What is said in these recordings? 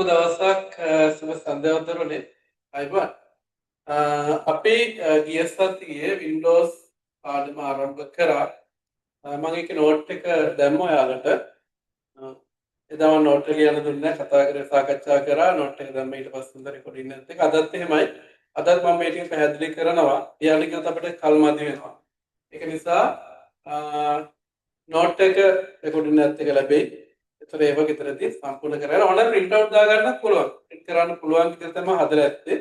සුබ දවසක්, සුබ සන්ධ්‍යාවක් දරුවනේ. අයිබෝන්. අපි ගිය සතියේ Windows පාඩම ආරම්භ කරා. මම ඒකේ නෝට් එක දැම්ම ඔයාලට. එදා මම නෝට් එක ලියන්න දුන්නේ නැහැ. කතා කරලා සාකච්ඡා කරා. නෝට් එක දැම්ම ඊට පස්සේ හොඳ රෙකෝඩින් එකත් එක්ක. අදත් එහෙමයි. අදත් මම මේ ටික පැහැදිලි කරනවා. ලියන්න ගියොත් අපිට කල් මදි වෙනවා. ඒක නිසා නෝට් එක රෙකෝඩින් එකත් එක්ක ලැබෙයි. ඒතර ඒව ගෙදරදී සම්පූර්ණ කරගෙන ඕන ප්‍රින්ට් අවුට් දාගන්නත් පුළුවන්. ප්‍රින්ට් කරන්න පුළුවන් විදිහට තමයි හදලා ඇත්තේ.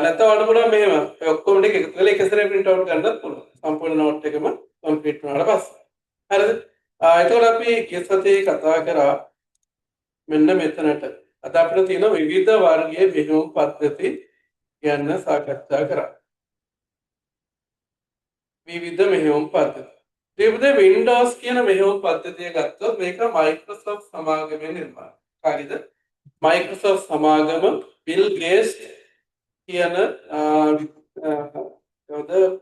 නැත්නම් ඔයාලට පුළුවන් මෙහෙම ඔය ඔක්කොම ටික එකතු කරලා එක සැරේ ප්‍රින්ට් අවුට් ගන්නත් පුළුවන්. සම්පූර්ණ නෝට් එකම කම්ප්ලීට් වුණාට පස්සේ. හරිද? එතකොට අපි ගිය සතියේ කතා කරා මෙන්න මෙතනට. අද අපිට තියෙන විවිධ වර්ගයේ මෙහෙයුම් පද්ධති ගැන සාකච්ඡා කරා. විවිධ මෙහෙයුම් පද්ධති. ත්‍රිපුදේ Windows කියන මෙහෙයුම් පද්ධතිය ගත්තොත් මේක Microsoft සමාගමේ නිර්මාණය. හරිද? Microsoft සමාගම Bill Gates කියන කවුද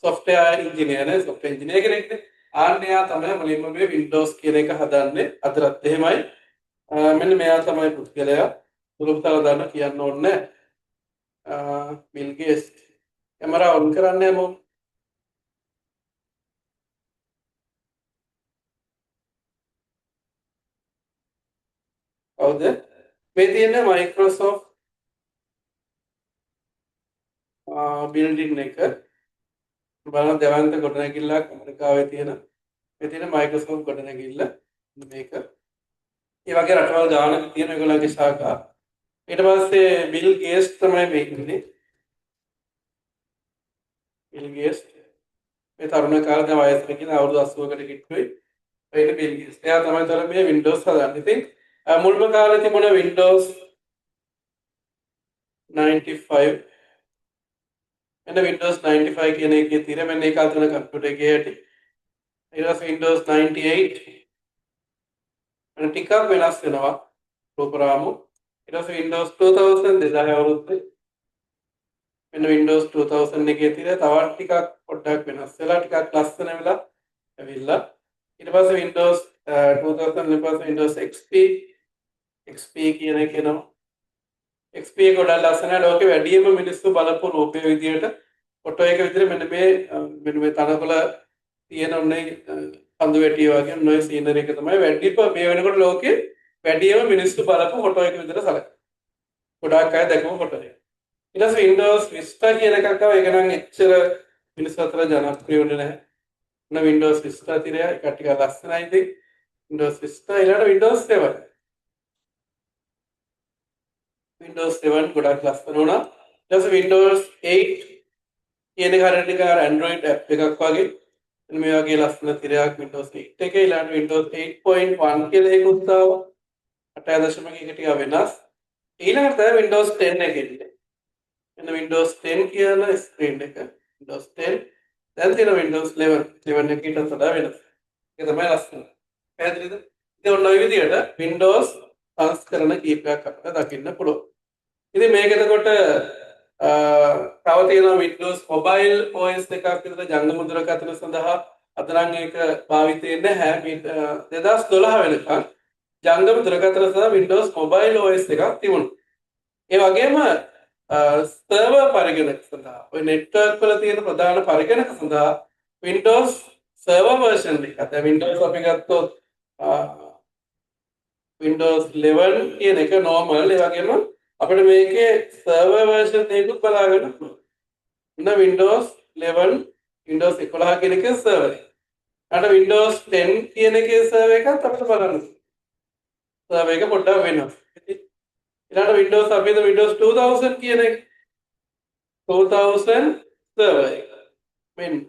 සොෆ්ට්වෙයාර් ඉංජිනේර් නේ, සොෆ්ට්වෙයාර් ඉංජිනේර් කෙනෙක් නේ. ආන්න එයා තමයි මුලින්ම මේ Windows කියන එක හදන්නේ. අදටත් එහෙමයි. මෙන්න මෙයා තමයි පුද්ගලයා. සුළුපුතාලා දන්න කියන්න ඕනේ නෑ. Bill Gates. Camera on කරන්නේ හැමෝම. කවුද? මේ තියෙන Microsoft building එක. බලන්න දැවැන්ත ගොඩනැගිල්ලක් ඇමරිකාවේ තියෙන. මේ තියෙන Microsoft ගොඩනැගිල්ල මේක. ඒ වගේ රටවල් ගානක තියෙන ඒගොල්ලන්ගේ ශාඛා. ඊට පස්සේ බිල් ගේට්ස් තමයි මේ ඉන්නේ. බිල් ගේට්ස් මේ තරුණ කාලේ දැන් වයසට ගිහින් අවුරුදු 80කට කිට්ටුයි. ඔය ඉන්නේ බිල් ගේට්ස්. එයා තමයි තර මේ Windows හදන්නේ. ඉතින් මුල්ම කාලේ තිබුණ Windows 95, මෙන්න Windows 95 කියන එකේ තියෙන මෙන්න ඒක අතන කම්පියුටර් එකේ හැටි. ඊට පස්සේ Windows 98 මෙන්න ටිකක් වෙනස් වෙනවා රූපරාමු. ඊට පස්සේ Windows 2000 2000 අවුරුද්දේ මෙන්න Windows 2000 එකේ තියෙන තවත් ටිකක් පොඩ්ඩක් වෙනස් වෙලා ටිකක් ලස්සන වෙලා ඇවිල්ලා. ඊට පස්සේ Windows 2000 ඊට පස්සේ Windows XP, XP කියන එක එනවා. XP එක ගොඩක් ලස්සනයි. ලෝකෙ වැඩියෙන්ම මිනිස්සු බලපු රූපය විදියට ෆොටෝ එක විදියට මෙන්න මේ තනකොළ තියෙන ඔන්නේ කඳු වැටිය වගේ ඔන්න ඔය සීනරි එක තමයි වැඩිප මේ වෙනකොට ලෝකෙ වැඩියෙන්ම මිනිස්සු බලපු ෆොටෝ එක විදියට සැලකෙන්නේ. ගොඩාක් අය දැකපු ෆොටෝ එක. ඊට පස්සේ Windows Vista කියන එකක් ආවා. ඒක නම් එච්චර මිනිස්සු අතර ජනප්‍රිය වුණේ නැහැ. ඔන්න Windows Vista තිරය එක ටිකක් ලස්සනයි ඉතින්. Windows Vista ඊළඟට Windows 7. Windows 7 ගොඩක් ලස්සන වුණා. ඊට පස්සේ Windows 8 කියන එක හරියට නිකන් අර Android app එකක් වගේ. මෙන්න මේ වගේ ලස්සන තිරයක් Windows 8 එකේ. ඊළඟට Windows 8.1 කියලා එකකුත් ආවා. 8.1 එක ටිකක් වෙනස්. ඊළඟට තමයි Windows 10 එක එන්නේ. මෙන්න Windows 10 කියන ස්ක්‍රීන් එක. Windows 10 දැන් තියෙන Windows 11. 11 එක ඊටත් වඩා වෙනස්. ඒක තමයි ලස්සන. පැහැදිලිද? ඉතින් ඔන්න ඔය විදිහට Windows සංස්කරණ කීපයක් අපිට දකින්න පුළුවන්. ඉතින් මේක එතකොට තව තියෙනවා Windows Mobile OS එකක් විතර ජංගම දුරකථන සඳහා. අද නම් ඒක භාවිතේ නැහැ. 2012 වෙනකන් ජංගම දුරකථන සඳහා Windows Mobile OS එකක් තිබුණා. ඒ වගේම සර්වර් පරිගණක සඳහා ඔය නෙට්වර්ක් වල තියෙන ප්‍රධාන පරිගණක සඳහා Windows Server version එකක්. දැන් Windows අපි ගත්තොත් Windows 11 කියන එක normal. ඒ වගේම අපිට මේකේ සර්වර් වර්ෂන් එකකුත් බලා ගන්න පුළුවන්. මෙන්න Windows 11 Windows 11 කියන එකේ සර්වර් එක. ඊට Windows 10 කියන එකේ සර්වර් එකත් අපිට බලන්න පුළුවන්. සර්වර් එක පොඩ්ඩක් වෙනස්. ඉතින් ඊළඟට Windows අපි හිතමු Windows 2000 කියන එක. 2000 සර්වර් එක. මෙන්න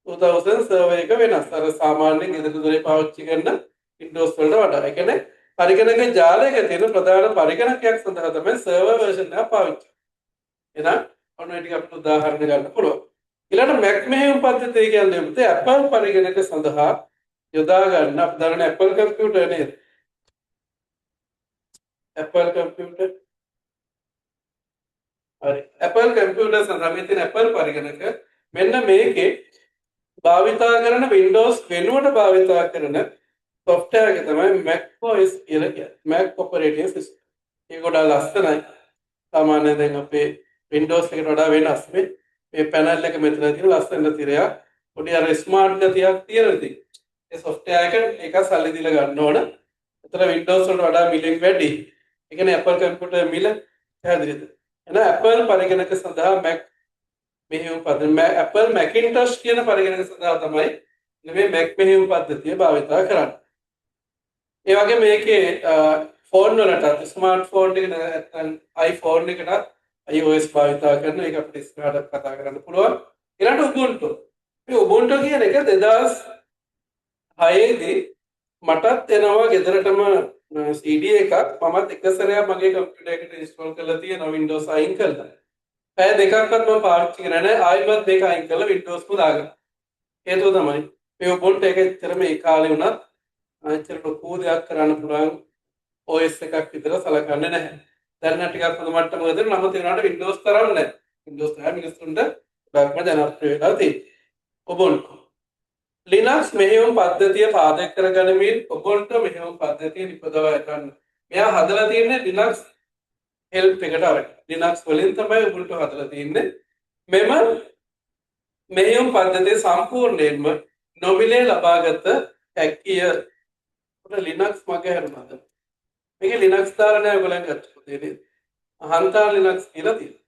2000 සර්වර් එක වෙනස්. අර සාමාන්‍යයෙන් ගෙදර දොරේ පාවිච්චි කරන Windows වලට වඩා. ඒ කියන්නේ පරිගණක ජාලයක තියෙන ප්‍රධාන පරිගණකයක් සඳහා තමයි සර්වර් වර්ෂන් එක පාවිච්චි කරන්නේ. එහෙනම් ඔන්න ඔය ටික අපිට උදාහරණ ගන්න පුළුවන්. ඊළඟට Mac මෙහෙයුම් පද්ධතිය කියන්නේ පුතේ Apple පරිගණක සඳහා යොදා ගන්න අපි දන්නනේ Apple computer නේද? Apple computer. හරි. Apple computer සඳහා මේ තියෙන Apple පරිගණක මෙන්න මේකේ භාවිතා කරන Windows වෙනුවට භාවිතා කරන සොෆ්ට්වෙයාර් එක තමයි Mac OS කියලා කියන්නේ. Mac operating system. ඒක ගොඩාක් ලස්සනයි. සාමාන්‍යයෙන් දැන් අපේ Windows එකට වඩා වෙනස් මේ මේ පැනල් එක මෙතන තියෙන ලස්සන තිරයක්. පොඩි අර ස්මාර්ට් ගතියක් තියෙන ඉතින්. ඒ සොෆ්ට්වෙයාර් එක ඒක සල්ලි දීලා ගන්න ඕන. එතන Windows වලට වඩා මිලෙන් වැඩි. ඒ කියන්නේ Apple computer මිල පැහැදිලිද? එහෙනම් Apple පරිගණක සඳහා Mac මෙහෙයුම් පද්ධතිය, Apple Macintosh කියන පරිගණක සඳහා තමයි මේ Mac මෙහෙයුම් පද්ධතිය භාවිතා කරන්නේ. ඒ වගේ මේකේ ෆෝන් වලටත්, ස්මාර්ට් ෆෝන් එක නැත්නම් iPhone එකටත් iOS භාවිතා කරන එක අපිට ඉස්සරහට කතා කරන්න පුළුවන්. ඊළඟට Ubuntu. මේ Ubuntu කියන එක 2006 දී මටත් එනවා ගෙදරටම CD එකක්. මමත් එක සැරයක් මගේ කම්පියුටර් එකට ඉන්ස්ටෝල් කරලා තියෙනවා Windows අයින් කරලා. පැය දෙකක්වත් මම පාවිච්චි කරේ නැහැ. ආයිමත් මේක අයින් කරලා Windows ම දාගත්තා. හේතුව තමයි මේ Ubuntu එක එච්චරම ඒ කාලේ වුණත් එච්චර ලොකු දෙයක් කරන්න පුළුවන් OS එකක් විතර සලකන්නේ නැහැ. දැන් නම් ටිකක් හොඳ මට්ටමක තියෙනවා. නමුත් ඒ වුණාට Windows තරම් නැහැ. Windows තමයි මිනිස්සුන්ට ගොඩක්ම ජනප්‍රිය වෙලා තියෙන්නේ. Ubuntu Linux මෙහෙයුම් පද්ධතිය පාදක කරගනිමින් Ubuntu මෙහෙයුම් පද්ධතිය නිපදවා ගන්න. මෙයා හදලා තියෙන්නේ Linux help එකට අරගෙන. Linux වලින් තමයි Ubuntu හදලා තියෙන්නේ. මෙම මෙහෙයුම් පද්ධතිය සම්පූර්ණයෙන්ම නොමිලේ ලබාගත හැකිය. උඩ Linux මගේ හැරුණාද? මේකේ Linux දාලා නෑ ඔයගොල්ලන් ගත්ත පොතේ නේද? හන්තාන Linux කියලා තියෙනවා.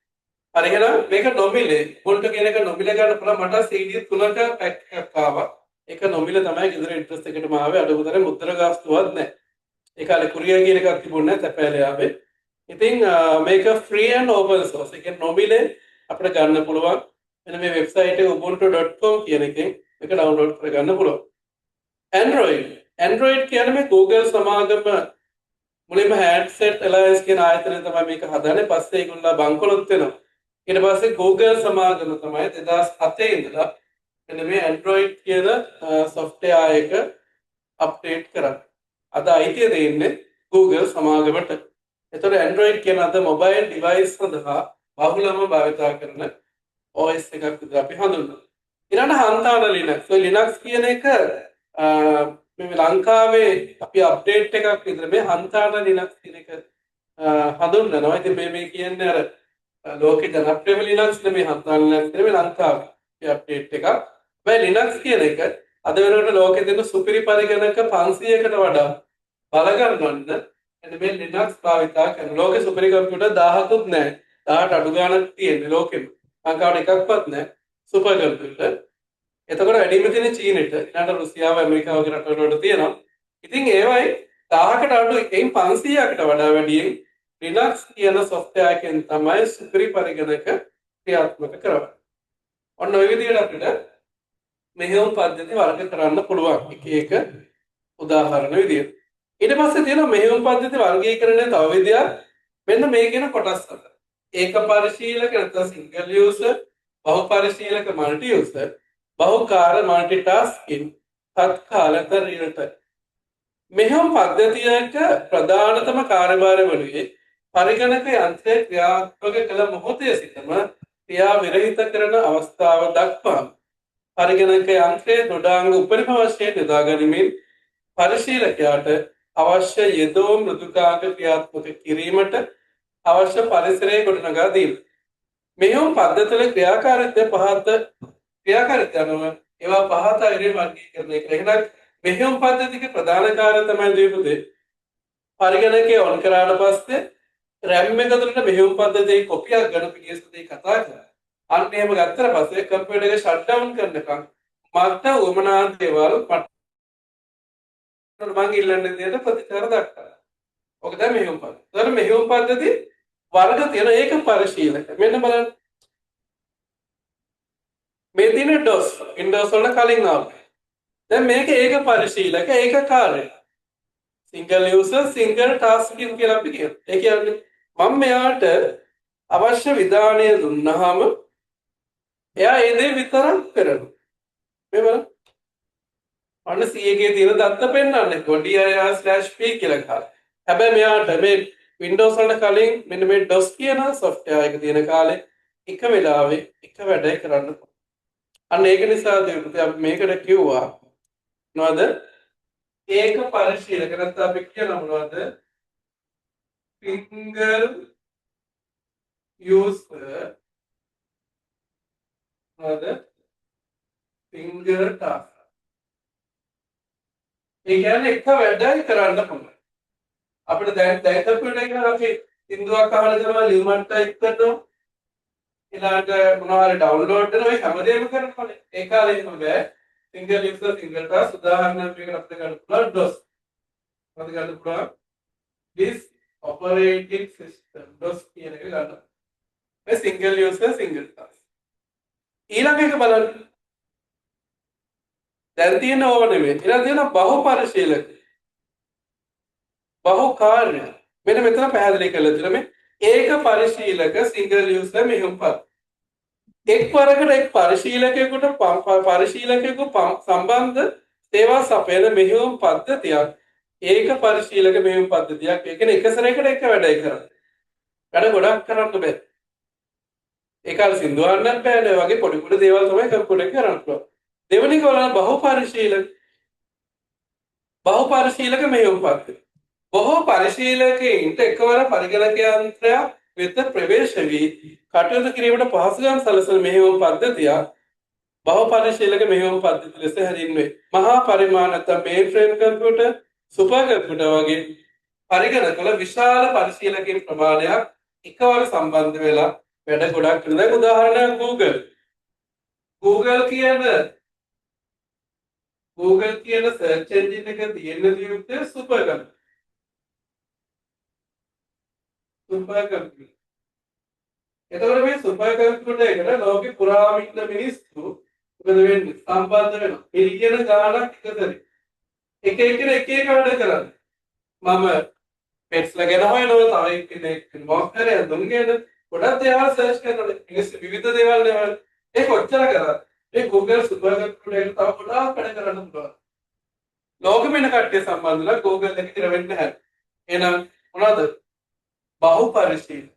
හරි, එහෙනම් මේක නොමිලේ Ubuntu කියන එක නොමිලේ ගන්න පුළුවන්. මට CD තුනක පැක් එකක් ආවා. ඒක නොමිලේ තමයි ගෙදර ඇඩ්‍රස් එකටම ආවේ. අඩුම තරමේ මුද්‍ර ගාස්තුවක් නෑ. ඒ කාලේ කුරියර් කියන එකක් තිබුණේ නෑ, තැපෑලේ ආවේ. ඉතින් මේක free and open source. ඒ කියන්නේ නොමිලේ අපිට ගන්න පුළුවන්. මෙන්න මේ වෙබ්සයිට් එක ubuntu.com කියන එකෙන් මේක ඩවුන්ලෝඩ් කරගන්න පුළුවන්. Android. Android කියන්නේ මේ Google සමාගම මුලින්ම Handset Alliance කියන ආයතනය තමයි මේක හදන්නේ. පස්සේ ඒගොල්ලෝ බංකොලොත් වෙනවා. ඊට පස්සේ Google සමාගම තමයි 2007 ඉඳලා මෙන්න මේ Android කියන සොෆ්ට්වෙයාර් එක අප්ඩේට් කරන්නේ. අද අයිතිය දෙන්නේ Google සමාගමට. එතකොට Android කියන අද මොබයිල් ඩිවයිස් සඳහා බහුලව භාවිතා කරන OS එකක් විදිහට අපි හඳුන්වනවා. ඊළඟට හන්තාන Linux. ඔය Linux කියන එක මේ ලංකාවේ අපි අප්ඩේට් එකක් විදිහට මේ හන්තාන Linux කියන එක හඳුන්වනවා. ඉතින් මේ මේ කියන්නේ අර ලෝකේ ජනප්‍රියම Linux නෙමෙයි, හන්තාන Linux නෙමෙයි, ලංකාවේ අපි අප්ඩේට් එකක්. හැබැයි Linux කියන එක අද වෙනකොට ලෝකේ තියෙන සුපිරි පරිගණක 500කට වඩා බලගන්වන්න මෙන්න මේ Linux භාවිතා කරන. ලෝකේ සුපිරි කම්පියුටර් 1000කුත් නැහැ. 1000ට අඩු ගාණක් තියෙන්නේ ලෝකෙම. ලංකාවට එකක්වත් නැහැ සුපර් කම්පියුටර්. එතකොට වැඩිම තියෙන චීනෙට, ඊළඟට රුසියාව, ඇමරිකාව වගේ රටවල් වලට තියෙනවා. ඉතින් ඒවයි 1000කට අඩු එයින් 500කට වඩා වැඩියෙන් Linux කියන සොෆ්ට්වෙයාර් එකෙන් තමයි සුපිරි පරිගණක ක්‍රියාත්මක කරන්නේ. ඔන්න ඔය විදිහට අපිට මෙහෙයුම් පද්ධති වර්ග කරන්න පුළුවන් එක එක උදාහරණ විදිහට. ඊට පස්සේ තියෙනවා මෙහෙයුම් පද්ධති වර්ගීකරණය තව විදියක්. මෙන්න මේ කියන කොටස් හතර. ඒක පරිශීලක නැත්නම් සිංගල් යූසර්, බහු පරිශීලක මල්ටි යූසර්, බහුකාර්ය මල්ටි ටාස්කින්, තත්කාල නැත්නම් රියල් ටයිම්. මෙහෙයුම් පද්ධතියක ප්‍රධානතම කාර්යභාරය වනුයේ පරිගණක යන්ත්‍රය ක්‍රියාත්මක කළ මොහොතේ සිටම ක්‍රියා විරහිත කරන අවස්ථාව දක්වා පරිගණක යන්ත්‍රයේ දොඩාංග උපරිම වශයෙන් යොදා ගනිමින් පරිශීලකයාට අවශ්‍ය යෙදවුම් මෘදුකාංග ක්‍රියාත්මක කිරීමට අවශ්‍ය පරිසරය ගොඩනගා දීම. මෙහෙයුම් පද්ධතිවල ක්‍රියාකාරීත්වය පහත ක්‍රියාකාරීත්වය අනුව ඒවා පහත අයුරින් වර්ගීකරණය කළා. එහෙනම් මෙහෙයුම් පද්ධතියක ප්‍රධාන කාර්යය තමයි දීපුදේ පරිගණකය ඔන් කරාට පස්සේ RAM එක තුළට මෙහෙයුම් පද්ධතියේ කොපියක් ගන්න අපි ගිය සතියේ කතා කරා. අන්න එහෙම ගත්තට පස්සේ කම්පියුටර් එක ෂට් ඩවුන් කරනකම් මට උවමනා දේවල් මට මං ඉල්ලන විදිහට ප්‍රතිචාර දක්වනවා. ඔක තමයි මෙහෙයුම් පද්ධතිය. ඒතර මෙහෙයුම් පද්ධති වර්ග තියෙන ඒක පරිශීලක. මෙන්න බලන්න. මේ තියෙන DOS, Windows වලට කලින් ආව. දැන් මේක ඒක පරිශීලක, ඒක කාර්ය. සිංගල් යූසර් සිංගල් ටාස්කින් කියලා අපි කියනවා. ඒ කියන්නේ මම මෙයාට අවශ්‍ය විධානය දුන්නාම එයා ඒ දේ විතරක් කරනවා. මේ බලන්න. අන්න C එකේ තියෙන දත්ත පෙන්වන්නේ .dir/p කියලා ගහලා. හැබැයි මෙයාට මේ Windows වලට කලින් මෙන්න මේ DOS කියන software එක තියෙන කාලේ එක වෙලාවෙ එක වැඩේ කරන්න පුළුවන්. අන්න ඒක නිසා දෙවිපති අපි මේකට කිව්වා මොනවද? ඒක පරිශීලක නැත්නම් අපි කියන මොනවද? Single user මොනවද? Single task. ඒ කියන්නේ එක වැඩයි කරන්න පුළුවන්. අපිට දැන් දැන් කම්පියුටර් එකේ අපි සින්දුවක් අහන ගමන් ලියුමක් ටයිප් කරනවා. ඊළඟට මොනවා හරි ඩවුන්ලෝඩ් කරනවා. මේ හැමදේම කරනවානේ. ඒ කාලේ එහෙම බෑ. Single user single task. උදාහරණයක් මේකට අපිට ගන්න පුළුවන් DOS. මොකද ගන්න පුළුවන්? Disk operating system, DOS කියන එක ගන්න. මේ සිංගල් යූසර් සිංගල් ටාස්ක්. ඊළඟ එක බලන්න. දැන් තියෙන ඕව නෙමෙයි. ඊළඟ තියෙන බහු පරිශීලක. බහු කාර්ය. මෙන්න මෙතන පැහැදිලි කරලා තියෙනවා මේ ඒක පරිශීලක සිංගල් යූසර් මෙහෙයුම්පත්. එක්වරකට එක් පරිශීලකයෙකුට පරිශීලකයෙකු සම්බන්ධ සේවා සපයන මෙහෙයුම් පද්ධතියක් ඒක පරිශීලක මෙහෙයුම් පද්ධතියක්. ඒ කියන්නේ එක සැරයකට එක වැඩයි කරන්නේ. වැඩ ගොඩක් කරන්න බෑ. ඒ කාලේ සින්දු අහන්නත් බෑනේ. ඔය වගේ පොඩි පොඩි දේවල් තමයි කම්පියුටර් එකේ කරන්න පුළුවන්. දෙවෙනි එක බලන්න බහු පරිශීලක. බහු පරිශීලක මෙහෙයුම් පද්ධතිය. බොහෝ පරිශීලකයින්ට එකවර පරිගණක යන්ත්‍රයක් වෙත ප්‍රවේශ වී කටයුතු කිරීමට පහසුකම් සලසන මෙහෙයුම් පද්ධතියක් බහු පරිශීලක මෙහෙයුම් පද්ධති ලෙස හැඳින්වේ. මහා පරිමාණ නැත්නම් මේන් ෆ්‍රේම් කම්පියුටර්, සුපර් කම්පියුටර් වගේ පරිගණකවල විශාල පරිශීලකයින් ප්‍රමාණයක් එකවර සම්බන්ධ වෙලා වැඩ ගොඩක් කරනවා. දැන් උදාහරණයක් Google. Google කියන සර්ච් එන්ජින් එක තියෙන විදිහට සුපර් කම්පියුටර්. Super computer. එතකොට මේ සුපර් කම්පියුටර් එකට ලෝකෙ පුරාම ඉන්න මිනිස්සු මොකද වෙන්නේ? සම්බන්ධ වෙනවා. මිලියන ගාණක් එක සැරේ. එක එක්කෙනා එක එක වැඩ කරන්නේ. මම පෙට්ස්ලා ගැන හොයනවා, තව එක්කෙනෙක් මොකක් හරි ඇඳුම් ගැන ගොඩක් දේවල් සර්ච් කරනවා. මිනිස්සු විවිධ දේවල් නේ. ඒ කොච්චර කරත් මේ Google super computer එකට තව ගොඩාක් වැඩ කරන්න පුළුවන්. ලෝකෙම ඉන්න කට්ටිය සම්බන්ධ වෙලා Google එක ඉතිර වෙන්නේ නැහැ. එහෙනම් මොනවද? බහු පරිශීලක.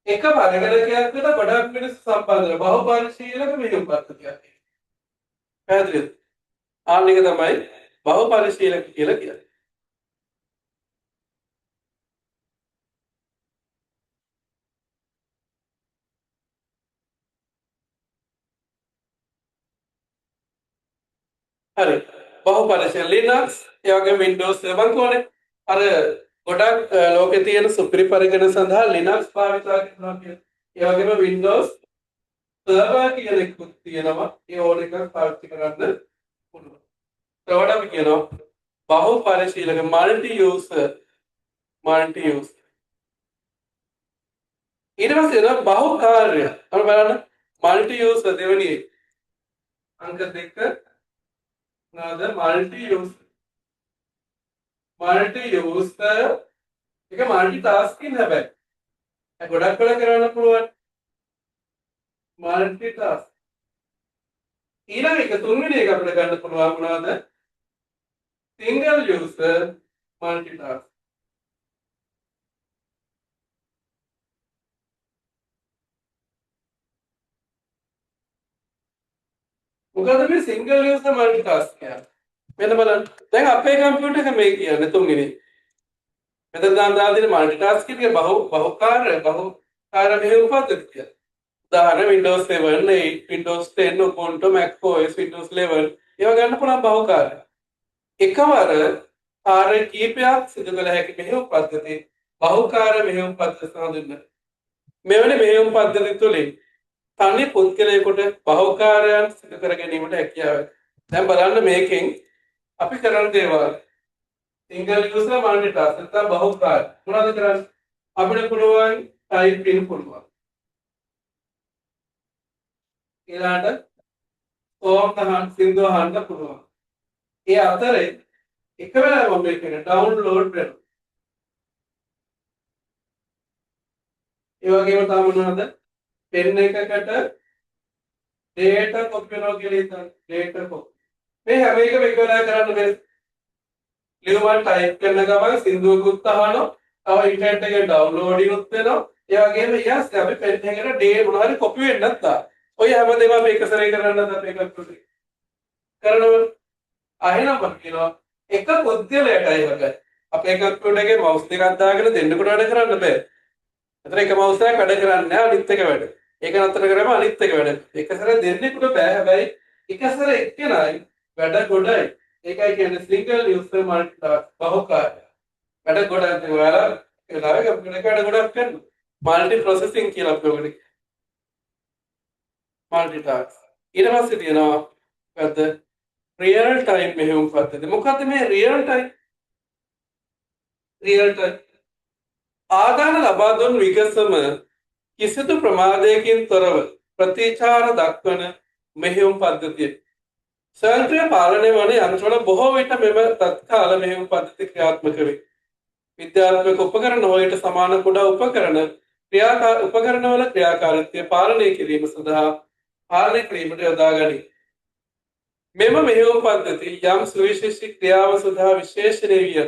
එක පරිගණකයක් වෙන ගොඩක් මිනිස්සු සම්බන්ධ වෙනවා. බහු පරිශීලක මෙහෙයුම් පද්ධතියක්. පැහැදිලිද? ආන්න එක තමයි බහු පරිශීලක කියලා කියන්නේ. හරි. බහු පරිශීලක Linux, ඒ වගේම Windows 7 කොනේ අර ගොඩක් ලෝකේ තියෙන සුපිරි පරිගණක සඳහා Linux භාවිතා කරනවා කියලා. ඒ වගේම Windows Server කියන එකකුත් තියෙනවා. ඒ ඕන එකක් පාවිච්චි කරන්න පුළුවන්. ඒවට අපි කියනවා බහු පරිශීලක මල්ටි යූසර්, මල්ටි යූසර්. ඊට පස්සේ එනවා බහු කාර්ය. අන්න බලන්න මල්ටි යූසර් දෙවෙනි එක. අංක 2 මොනවාද? Multi user. මල්ටි යූසර් එක මල්ටි ටාස්කින් හැබැයි. ගොඩක් වැඩ කරන්න පුළුවන්. Multi task. ඊළඟ එක තුන්වෙනි එක අපිට ගන්න පුළුවන් මොනවද? Single user multi task. මොකද මේ සිංගල් යූසර් මල්ටි ටාස්ක් කියන්නේ? මෙන්න බලන්න. දැන් අපේ කම්පියුටර් එක මේ කියන්නේ තුන්වෙනි. මෙතන දාලා තියෙන මල්ටි ටාස්ක් කියන්නේ බහු කාර්ය, බහු කාර්ය මෙහෙයුම් පද්ධති කියලා. උදාහරණ Windows 7, 8, Windows 10, Ubuntu, Mac OS, Windows 11 ඒවා ගන්න පුළුවන් බහු කාර්ය. එකවර කාර්ය කීපයක් සිදු කළ හැකි මෙහෙයුම් පද්ධති බහු කාර්ය මෙහෙයුම් පද්ධති හඳුන්වනවා. මෙවැනි මෙහෙයුම් පද්ධති තුළින් තනි පුද්ගලයෙකුට බහු කාර්යයන් සිදු කර ගැනීමට හැකියාව ඇත. දැන් බලන්න මේකෙන් අපි කරන දේවල් සිංගල් යූසර් මල්ටි ටාස්ක් නැත්නම් බහු කාර්ය මොනවද කරන්නේ? අපිට පුළුවන් ටයිපින් පුළුවන්. ඊළඟට සෝං අහන්න, සින්දු අහන්න පුළුවන්. ඒ අතරේ එක වෙලාවම මේක ඩවුන්ලෝඩ් වෙනවා. ඒ වගේම තව මොනවද? පෙන් එකකට ඩේටා කොපි වෙනවා කියලා හිතන්න. Data copy. මේ හැම එකම එක වෙලාවෙ කරන්න බැරි. ලියුමක් ටයිප් කරන ගමන් සින්දුවකුත් අහනවා, තව ඉන්ටර්නෙට් එකේ ඩවුන්ලෝඩ් උත් වෙනවා. ඒ වගේම ඊයස් අපි පෙන් එකකට ඩේ මොනවා හරි කොපි වෙන්නත් ආ. ඔය හැමදේම අපි එක සැරේ කරන්නද අපේ කම්පියුටර් එකේ? කරනවා. අහෙනම් අපි කියනවා එක පුද්ගලයාටයි වගේ. අපේ කම්පියුටර් එකේ මවුස් දෙකක් දාගෙන දෙන්නෙකුට වැඩ කරන්න බෑ. අතන එක මවුස් එකක් වැඩ කරන්නේ නැහැ, අනිත් එක වැඩ. ඒක නතර කරාම අනිත් එක වැඩ. එක සැරේ දෙන්නෙකුට බෑ. හැබැයි එක සැරේ එක්කෙනයි වැඩ ගොඩයි. ඒකයි කියන්නේ සිංගල් යූසර් මල්ටි බහුකාර්ය. වැඩ ගොඩක් දැන් ඔයාලා ඒ වෙලාවේ කම්පියුටර් එක වැඩ ගොඩක් කරනවා. මල්ටි ප්‍රොසෙසිං කියලා අපි ඔකට කියනවා. Multi task. ඊට පස්සේ තියෙනවා මොකද්ද? රියල් ටයිම් මෙහෙයුම් පද්ධතිය. මොකද්ද මේ රියල් ටයිම්? රියල් ටයිම් ආදාන ලබා දුන් විගසම කිසිදු ප්‍රමාදයකින් තොරව ප්‍රතිචාර දක්වන මෙහෙයුම් පද්ධතිය. ස්වයංක්‍රීය පාලනය වන යන්ත්‍රවල බොහෝ විට මෙම තත්කාල මෙහෙයුම් පද්ධති ක්‍රියාත්මක වේ. විද්‍යාත්මක උපකරණ හෝ ඊට සමාන කුඩා උපකරණ උපකරණවල ක්‍රියාකාරීත්වය පාලනය කිරීම සඳහා පාලනය කිරීමට යොදා ගනී. මෙම මෙහෙයුම් පද්ධති යම් සුවිශේෂී ක්‍රියාව සඳහා විශේෂණය විය.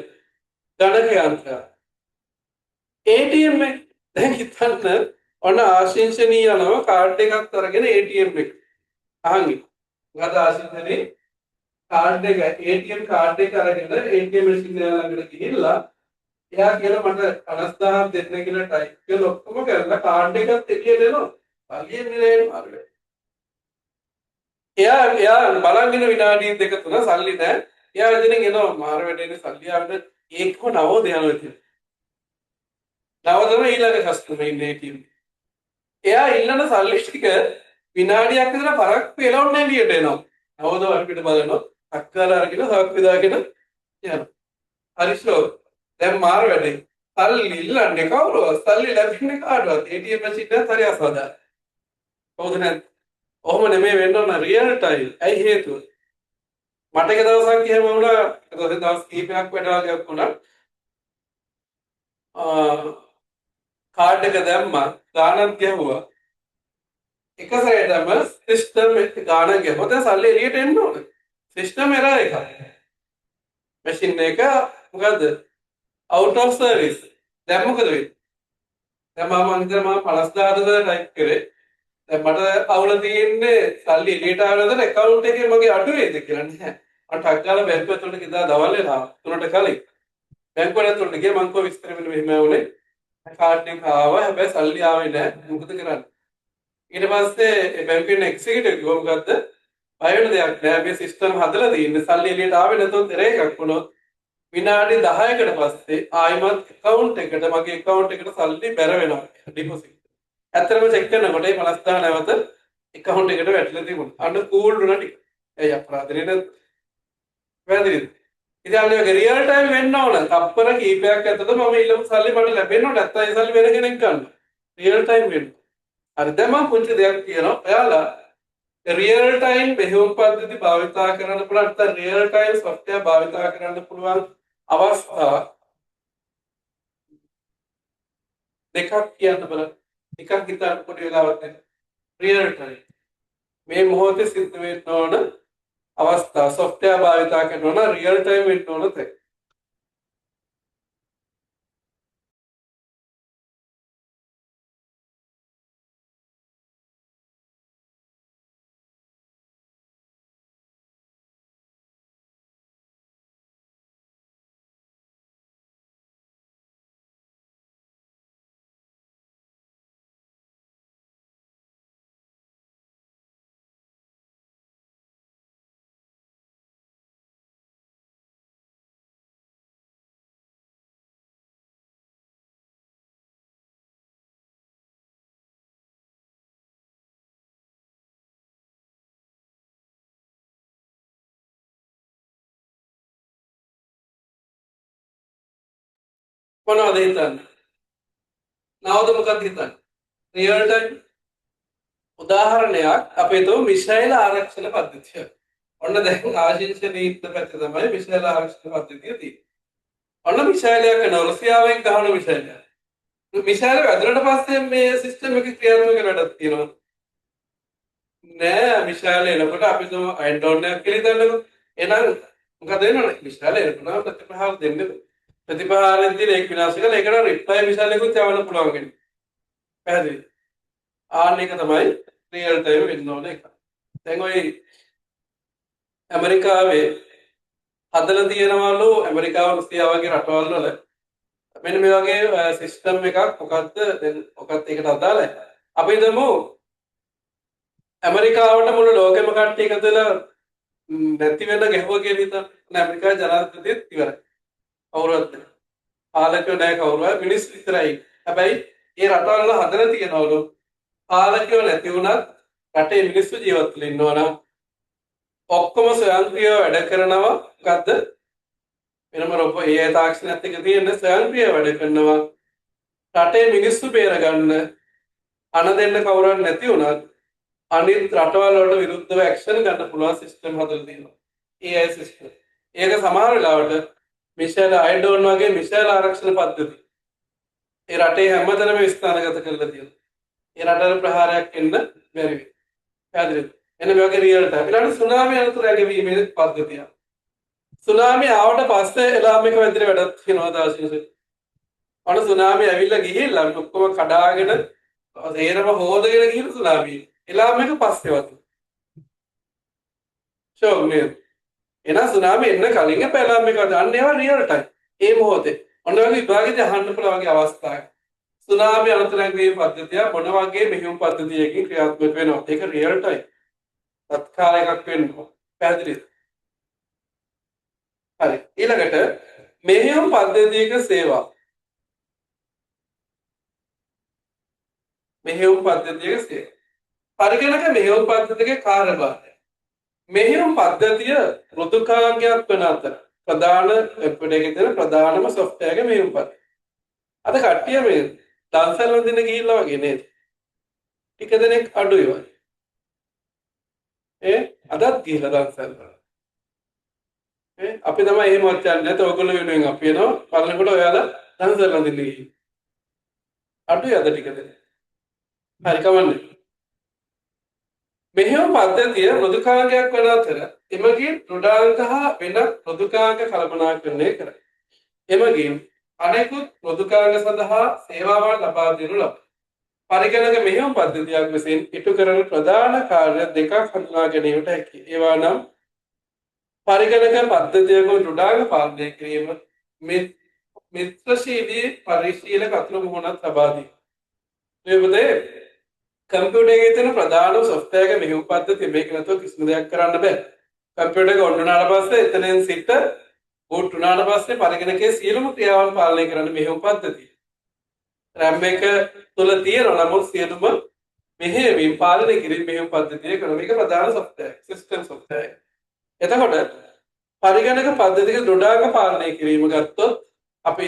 ගණක යන්ත්‍රය. ATM එක දැන් හිතන්න ඔන්න ආශිංසනී යනවා කාඩ් එකක් අරගෙන ATM එක. අහන් ඉන්න. මොකද ආශිංසනී කාඩ් එක ATM card එක අරගෙන ATM machine එක ළඟට ගිහිල්ලා එයා කියලා මට 50000ක් දෙන්න කියලා ටයිප් කරලා ඔක්කොම කරලා කාඩ් එකත් එළියට එනවා. සල්ලි එන්නේ නෑ මාරු. එයා එයා බලන් ඉන්න විනාඩි දෙක තුන සල්ලි නෑ. එයා එතනින් එනවා මාර වැඩේනේ සල්ලි ආවෙ ඒකම නවෝද යනවා ඉතින්. නවදම ඊළඟ කස්ටමර් ඉන්නේ ATM. එයා ඉල්ලන සල්ලි ටික විනාඩියක් විතර පරක්කු වෙලා ඔන්න එළියට එනවා. නවෝද වටපිට බලනවා. අක්කාලා අරගෙන සාක්කු දාගෙන යනවා. හරි ෂෝක්. දැන් මාර වැඩේ. සල්ලි ඉල්ලන්නේ කවුරුවත් සල්ලි ලැබෙන්නේ කාටවත්. ATM machine එකත් හරි අසාධාරණ. හවුද නැද්ද? ඔහොම නෙමෙයි වෙන්න ඕන රියල් ටයිම්. ඇයි හේතුව? මට එක දවසක් එහෙම වුණා. එක දවස් දවස් කීපයක් වැඩ වගේක් වුණා. කාඩ් එක දැම්මා, ගානක් ගැහුවා. එක සැරේටම සිස්ටම් එක ගානක් ගැහුවා. දැන් සල්ලි එළියට එන්න ඕන. සිස්ටම් එරර් එකක්. මැෂින් එක මොකද්ද? Out of service. දැන් මොකද වෙන්නේ? දැන් මම මං හිතනවා මම 50000 ද ටයිප් කරේ. දැන් මට අවුල තියෙන්නේ සල්ලි එළියට ආව නැත්නම් ඇකවුන්ට් එකේ මගේ අඩු වේද කියලා නෑ. මම ටක් ගාලා බැංකුව ඇතුළට ගියා දවල් වෙලා තුනට කලින්. බැංකුව ඇතුළට ගියා මං කිව්වා විස්තර වෙන මෙහෙම වුණේ. කාඩ් එක ආවා හැබැයි සල්ලි ආවේ නෑ. මොකද කරන්නේ? ඊට පස්සේ ඒ බැංකුවේ ඉන්න එක්සිකියුටිව් කිව්වා මොකද්ද? බය වෙන දෙයක් නෑ මේ සිස්ටම් හදලා තියෙන්නේ සල්ලි එළියට ආවේ නැතොත් එරර් එකක් වුණොත් විනාඩි 10කට පස්සේ ආයිමත් ඇකවුන්ට් එකට මගේ ඇකවුන්ට් එකට සල්ලි බැර වෙනවා ඩිපොසිට්. ඇත්තටම චෙක් කරනකොට ඒ 50000 නැවත ඇකවුන්ට් එකට වැටිලා තිබුණා. අන්න කූල් වුණා ටික. ඇයි අපරාධනේ නැද්ද? වැරදිද? ඉතින් අන්න ඒක රියල් ටයිම් වෙන්න ඕන. තප්පර කීපයක් ඇතුළත මම ඊළඟ සල්ලි මට ලැබෙන්න ඕන. නැත්නම් ඒ සල්ලි වෙන කෙනෙක් ගන්නවා. රියල් ටයිම් වෙන්න. හරි දැන් මම පුංචි දෙයක් කියනවා. ඔයාලා රියල් ටයිම් මෙහෙයුම් පද්ධති භාවිතා කරන්න පුළුවන් නැත්නම් රියල් ටයිම් සොෆ්ට්වෙයාර් භාවිතා කරන්න පුළුවන් අවස්ථා දෙකක් කියන්න බලන්න. නිකන් හිතන්න පොඩි වෙලාවක් දෙන්න. රියල් ටයිම් මේ මොහොතේ සිද්ධ වෙන්න ඕන අවස්ථා සොෆ්ට්වෙයාර් භාවිතා කරනවා නම් රියල් ටයිම් වෙන්න ඕන තැන්. මොනවද හිතන්නේ? නවද මොකක්ද හිතන්නේ? රියල් ටයිම් උදාහරණයක් අපි හිතමු මිසයිල් ආරක්ෂණ පද්ධතිය. ඔන්න දැන් ආශිංසනීය ඉන්න පැත්තේ තමයි මිසයිල් ආරක්ෂණ පද්ධතිය තියෙන්නේ. ඔන්න මිසයිලයක් එනවා රුසියාවෙන් ගහන මිසයිලයක්. මිසයිල වැදුනට පස්සේ මේ සිස්ටම් එක ක්‍රියාත්මක වෙන වැඩක් තියෙනවා. නෑ මිසයිල එනකොට අපි හිතමු අයන් ඩෝන් එකක් කියලා හිතන්නකෝ. එහෙනම් මොකද වෙනවනේ මිසයිල එනකොට ප්‍රතිපහාර දෙන්න බෑ. ප්‍රතිපහාරෙන් තියෙන ඒක විනාශ කරලා ඒකට රිප්ලයි මිසයිල් එකකුත් යවන්න පුළුවන් වෙන්නේ. පැහැදිලිද? ආන්න එක තමයි රියල් ටයිම් වෙන්න ඕන එක. දැන් ඔය ඇමරිකාවේ හදලා තියෙනවලු ඇමරිකාව, රුසියාව වගේ රටවල් වල මෙන්න මේ වගේ සිස්ටම් එකක්. මොකද්ද දැන් ඔකත් ඒකට අදාළයි. අපි හිතමු ඇමරිකාවට මුළු ලෝකෙම කට්ටිය එකතු වෙලා නැති වෙන ගැහුවා කියලා හිතන්න. ඇමරිකාවේ ජනාධිපතිත් ඉවරයි. කවුරුවත් නැහැ. පාලකයෝ නැහැ කවුරුවත්, මිනිස්සු විතරයි. හැබැයි ඒ රටවල් වල හදලා තියෙනවලු පාලකයෝ නැති වුණත් රටේ මිනිස්සු ජීවත් වෙලා ඉන්නවා නම් ඔක්කොම ස්වයංක්‍රීයව වැඩ කරනවා. මොකද්ද? වෙනම රොබෝ AI තාක්ෂණයත් එක්ක තියෙන ස්වයංක්‍රීයව වැඩ කරනවා. රටේ මිනිස්සු බේරගන්න අණ දෙන්න කවුරුවත් නැති වුණත් අනිත් රටවල් වලට විරුද්ධව ඇක්ෂන් ගන්න පුළුවන් සිස්ටම් හදලා තියෙනවා. AI system. ඒක සමහර වෙලාවට මිසයිල් අයඩෝන් වගේ මිසයිල් ආරක්ෂණ පද්ධති ඒ රටේ හැමතැනම ස්ථානගත කරලා තියෙනවා. ඒ රටවල ප්‍රහාරයක් එන්න බැරි වෙයි. පැහැදිලිද? එන්න මේ වගේ රියල් ටයිම්. ඊළඟට සුනාමි අනතුරු ඇඟවීමේ පද්ධතිය. සුනාමි ආවට පස්සේ එලාම් එක වැදිලා වැඩක් තියෙනවා දාශිෂ. අන සුනාමි ඇවිල්ලා ගිහිල්ලා ඔක්කොම කඩාගෙන සේරම හොදගෙන ගිහින් සුනාමි. එලාම් එක පස්සේ වතු. ෂෝ නේද? එහෙනම් සුනාමි එන්න කලින් අප එලාම් එක වද. අන්න ඒවා රියල් ටයිම්. ඒ මොහොතේ. ඔන්න ඔය වගේ විභාගෙදී අහන්න පුළුවන් වගේ අවස්ථාවක්. සුනාමි අනතුරු ඇඟවීම පද්ධතිය මොන වගේ මෙහෙයුම් පද්ධතියකින් ක්‍රියාත්මක වෙනවද? ඒක රියල් ටයිම්. තත්කාල එකක් වෙන්න ඕන. පැහැදිලිද? හරි. ඊළඟට මෙහෙයුම් පද්ධතියක සේවා. මෙහෙයුම් පද්ධතියක සේවා. පරිගණක මෙහෙයුම් පද්ධතියක කාර්යභාරය. මෙහෙයුම් පද්ධතිය මෘදුකාංගයක් වන අතර ප්‍රධාන වෙබ් එකේ තියෙන ප්‍රධානම සොෆ්ට්වෙයාර් එක මෙහෙයුම් පද්ධතිය. අද කට්ටිය මේ දන්සල් වඳින්න ගිහිල්ලා වගේ නේද? ටික දෙනෙක් අඩුයි වගේ. ඒ අදත් ගිහිල්ලා දන්සල් වල. ඒ අපි තමයි එහෙමවත් යන්නේ නැත. ඔයගොල්ලෝ වෙනුවෙන් අපි එනවා. බලනකොට ඔයාලා දන්සල් වඳින්න ගිහින්. අඩුයි අද ටික දෙනෙක්. හරි කමන්නේ. මෙහෙයුම් පද්ධතිය මෘදුකාංගයක් වන අතර එමගින් දෘಢාංග හා වෙනත් මෘදුකාංග කළමනාකරණය කරයි. එමගින් අනෙකුත් මෘදුකාංග සඳහා සේවාවන් ලබා දෙනු ලබයි. පරිගණක මෙහෙයුම් පද්ධතියක් විසින් ඉටු කරන ප්‍රධාන කාර්ය දෙකක් හඳුනා ගැනීමට හැකිය. ඒවා නම් පරිගණක පද්ධතියක දෘಢාංග පාලනය කිරීම, මිත්‍රශීලී පරිශීලක අතුරු මුහුණත් ලබා දීම. මේ පොතේ කම්පියුටර් එකේ තියෙන ප්‍රධානම සොෆ්ට්වෙයාර් එක මෙහෙයුම් පද්ධතිය. මේක නැතුව කිසිම දෙයක් කරන්න බෑ. කම්පියුටර් එක ඔන් වුණාට පස්සේ එතනින් සිට බූට් වුණාට පස්සේ පරිගණකයේ සියලුම ක්‍රියාවන් පාලනය කරන්න මෙහෙයුම් පද්ධතිය. RAM එක තුල තියෙන නමුත් සියලුම මෙහෙයවීම් පාලනය කිරීම මෙහෙයුම් පද්ධතිය කරන මේක ප්‍රධාන සොෆ්ට්වෙයාර්, සිස්ටම් සොෆ්ට්වෙයාර් එක. එතකොට පරිගණක පද්ධතියක දෘಢාංග පාලනය කිරීම ගත්තොත් අපි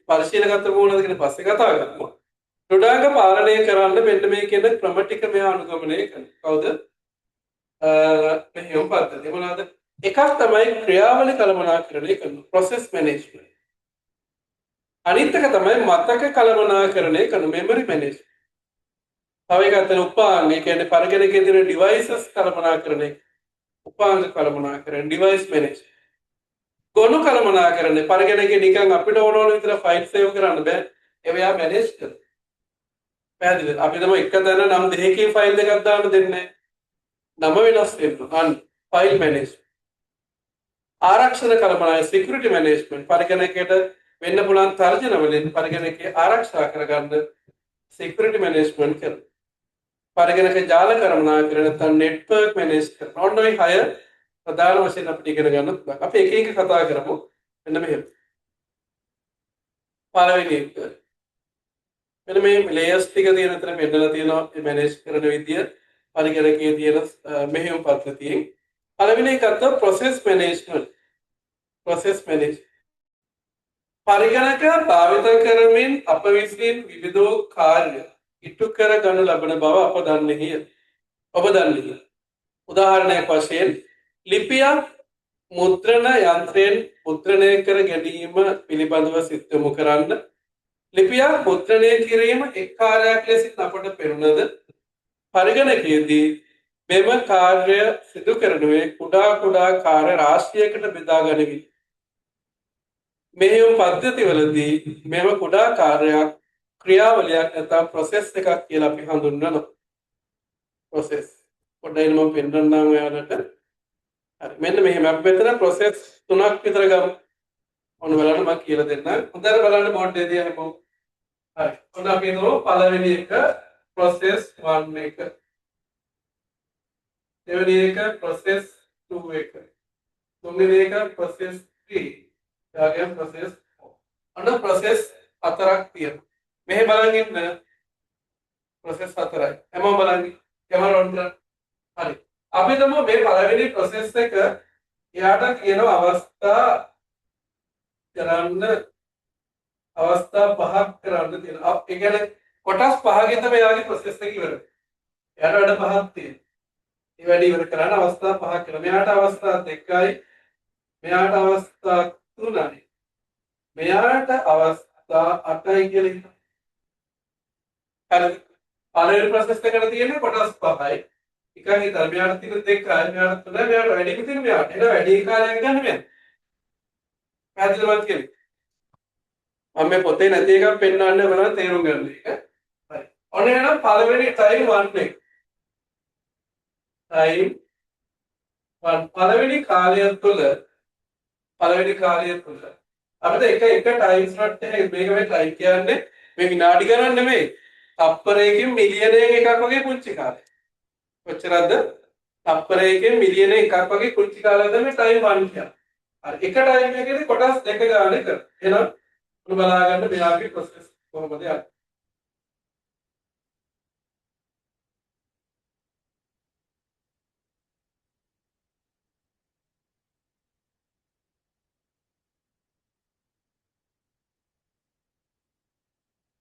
පරිශීලකත්ව මොනවද කියන පස්සේ කතා කරමු. දෘಢාංග පාලනය කරන්න මෙන්න මේ කියන ක්‍රම ටික මෙහා අනුගමනය කරනවා. කවුද? මෙහෙයුම් පද්ධතිය මොනවාද? එකක් තමයි ක්‍රියාවලි කළමනාකරණය කරන ප්‍රොසෙස් මැනේජ්මන්ට්. අනිත් එක තමයි මතක කළමනාකරණය කරන මෙමරි මැනේජ්මන්ට්. තව එකක් තමයි උපාංග, ඒ කියන්නේ පරිගණකයේ තියෙන ඩිවයිසස් කළමනාකරණය, උපාංග කළමනාකරණ, ඩිවයිස් මැනේජ්මන්ට්. ගොනු කළමනාකරණය, පරිගණකයේ නිකන් අපිට ඕන ඕන විතර ෆයිල් සේව් කරන්න බෑ. ඒවා මැනේජ් කරන්න. පැහැදිලිද? අපි තමයි එක තැන නම් දෙකකින් ෆයිල් දෙකක් දාන්න දෙන්නේ. නම වෙනස් වෙන්න. අන්න ෆයිල් මැනේජ්මන්ට්. ආරක්ෂණ කළමනාය සිකියුරිටි මැනේජ්මන්ට්. පරිගණකයට වෙන්න පුළුවන් තර්ජන වලින් පරිගණකය ආරක්ෂා කරගන්න සිකියුරිටි මැනේජ්මන්ට් කරනවා. පරිගණක ජාල කළමනාකරණ නැත්නම් නෙට්වර්ක් මැනේජ් කරනවා. ඔන්න ඔය හය ප්‍රධාන වශයෙන් අපිට ඉගෙන ගන්න පුළුවන්. අපි එක එක කතා කරමු. මෙන්න මෙහෙම. පළවෙනි එක. මෙන්න මේ ලේයර්ස් ටික තියෙන අතර පෙන්නලා තියෙනවා මේ මැනේජ් කරන විදිය පරිගණකයේ තියෙන මෙහෙයුම් පද්ධතියෙන්. පළවෙනි එක ගත්තොත් ප්‍රොසෙස් මැනේජ්මන්ට්. Process management. පරිගණක භාවිත කරමින් අප විසින් විවිධ කාර්ය ඉටු කර ගනු ලබන බව අප දන්නේය. ඔබ දන්නේය. උදාහරණයක් වශයෙන් ලිපියක් මුද්‍රණ යන්ත්‍රයෙන් මුද්‍රණය කර ගැනීම පිළිබඳව සිත යොමු කරන්න. ලිපියක් මුද්‍රණය කිරීම එක් කාර්යයක් ලෙසින් අපට පෙනුනද පරිගණකයේදී මෙම කාර්ය සිදු කරනුවේ කුඩා කුඩා කාර්ය රාශියකට බෙදා ගනිමින්. මෙහෙයුම් පද්ධතිවලදී මෙම කුඩා කාර්යයක් ක්‍රියාවලියක් නැත්නම් ප්‍රොසෙස් එකක් කියලා අපි හඳුන්වනවා. ප්‍රොසෙස්. පොඩ්ඩක් මම පෙන්නන්නම් ඔයාලට. හරි, මෙන්න මෙහෙම අපි මෙතන ප්‍රොසෙස් තුනක් විතර ගමු. ඔන්න බලන්න මම කියලා දෙන්නම්. හොඳට බලන්න බෝඩ් එකේ දිහා හැමෝම. හරි. ඔන්න අපි හිතමු පළවෙනි එක ප්‍රොසෙස් 1 එක. දෙවෙනි එක ප්‍රොසෙස් 2 එක. තුන්වෙනි එක ප්‍රොසෙස් 3. ඒ වගේම ප්‍රොසෙස් 4. ඔන්න ප්‍රොසෙස් හතරක් තියෙනවා. මෙහෙ බලන් ඉන්න ප්‍රොසෙස් හතරයි. හැමෝම බලන් ඉන්න. කැමරා ඔන් කරන්න. හරි. අපි හිතමු මේ පළවෙනි ප්‍රොසෙස් එක එයාට තියෙන අවස්ථා කරන්න අවස්ථා පහක් කරන්න තියෙනවා. ඒ කියන්නේ කොටස් පහකින් තමයි එයාගේ ප්‍රොසෙස් එක ඉවර වෙන්නේ. එයාට වැඩ පහක් තියෙනවා. ඒ වැඩ ඉවර කරන්න අවස්ථා පහක් කරනවා. මෙයාට අවස්ථා දෙකයි, මෙයාට අවස්ථා තුනයි, මෙයාට අවස්ථා අටයි කියලා හිතන්න. හරිද? පළවෙනි ප්‍රොසෙස් එකට තියෙන්නේ කොටස් පහයි. එකයි හිතන්න. මෙයාට තියෙන දෙකයි, මෙයාට තුනයි, මෙයාට වැඩිම තියෙන මෙයාට. එහෙනම් වැඩි කාලයක් ගන්න මෙයා. පැහැදිලිව මං කියන්නේ. මම මේ පොතේ නැති එකක් පෙන්වන්න ඔයගොල්ලෝ තේරුම් ගන්න එක. හරි. ඔන්න එහෙනම් පළවෙනි ටයිම් 1 එක. ටයිම් 1 පළවෙනි කාලය තුළ, පළවෙනි කාලය තුළ අපිට එක එක ටයිම් ස්ලොට් එක, මේක මේ ටයිම් කියන්නේ මේ විනාඩි ගණන් නෙමෙයි. තප්පරයකින් මිලියනයෙන් එකක් වගේ පුංචි කාලයක්. කොච්චරද? තප්පරයකින් මිලියනයෙන් එකක් වගේ පුංචි කාලයක් තමයි ටයිම් 1 කියන්නේ. හරි. එක ටයිම් එකේදී කොටස් දෙක ගානේ කරනවා. එහෙනම් ඔන්න බලා ගන්න මෙයාගේ ප්‍රොසෙස් කොහොමද යන්නේ.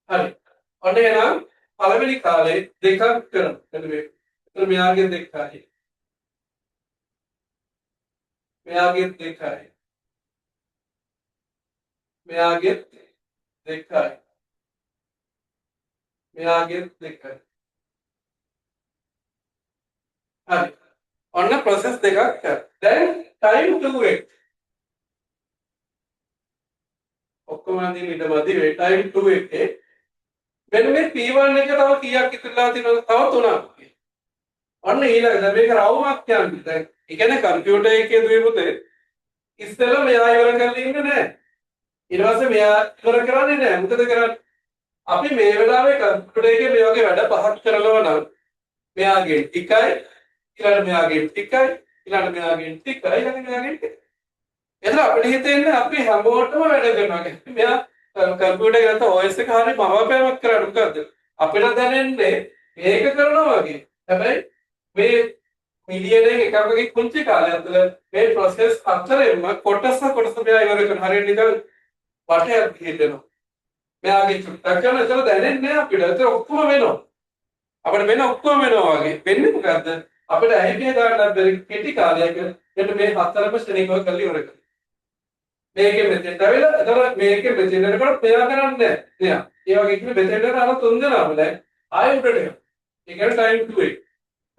හරි. ඔන්න එහෙනම් පළවෙනි කාලේ දෙකක් කරනවා. මෙන්න මේ. එතන මෙයාගේ දෙකයි. මෙයාගේ දෙකයි. මෙයාගේ දෙකයි. මෙයාගේ දෙකයි. හරි. ඔන්න ප්‍රොසෙස් දෙකක් කරා. දැන් ටයිම් 2 එක. ඔක්කොම අඳින්න ඉඩ මදි වෙයි. ටයිම් 2 එකේ මෙන්න මේ P1 එක තව කීයක් ඉතුරුලා තියෙනවද? තව තුනක්. ඔන්න ඊළඟ දැන් මේක රවුමක් යන්නේ. දැන් ඒ කියන්නේ කම්පියුටර් එකේ දුවේ පුතේ ඉස්සෙල්ලා මෙයා ඉවර කරලා ඉන්නේ නෑ. ඊට පස්සේ මෙයා ඉවර කරන්නේ නෑ. මොකද කරන්නේ? අපි මේ වෙලාවේ කම්පියුටර් එකේ මේ වගේ වැඩ පහක් කරනවා නම් මෙයාගේ ටිකයි, ඊළඟට මෙයාගේ ටිකයි, ඊළඟට මෙයාගේ ටිකයි, ඊළඟට මෙයාගේ ටිකයි. එතන අපිට හිතෙන්නේ අපි හැමෝටම වැඩ කරනවා කියලා. මෙයා කම්පියුටර් එක නැත්නම් OS එක හරි මවාපෑමක් කරන්නේ මොකද්ද? අපිට දැනෙන්නේ මේක කරනවා වගේ. හැබැයි මේ මිලියනයෙන් එකක් වගේ පුංචි කාලයක් තුළ මේ ප්‍රොසෙස් හතරෙන්ම කොටස කොටස මෙයා ඉවර කරන හරියට නිකන් වටයක් ගිහින් එනවා. මෙයාගේ චුට්ටක් කරන ඒතර දැනෙන්නේ නෑ අපිට. ඒතර ඔක්කොම වෙනවා. අපිට වෙන ඔක්කොම වෙනවා වගේ. වෙන්නේ මොකද්ද? අපිට ඇහි පිය දාන්නත් බැරි කෙටි කාලයක මෙන්න මේ හතරම ශ්‍රේණිකව කරලා ඉවර කරනවා. මේකෙන් මෙතෙන්ට ඇවිල්ලා එතන මේකෙන් මෙතෙන්ට එනකොට මෙයා කරන්නේ නෑ. මෙයා. ඒ වගේ කිව්වේ මෙතෙන්ට එන අර තුන් දෙනාම නෑ. ආයෙ උඩට එනවා. ඒ කියන්නේ ටයිම් 2 එක.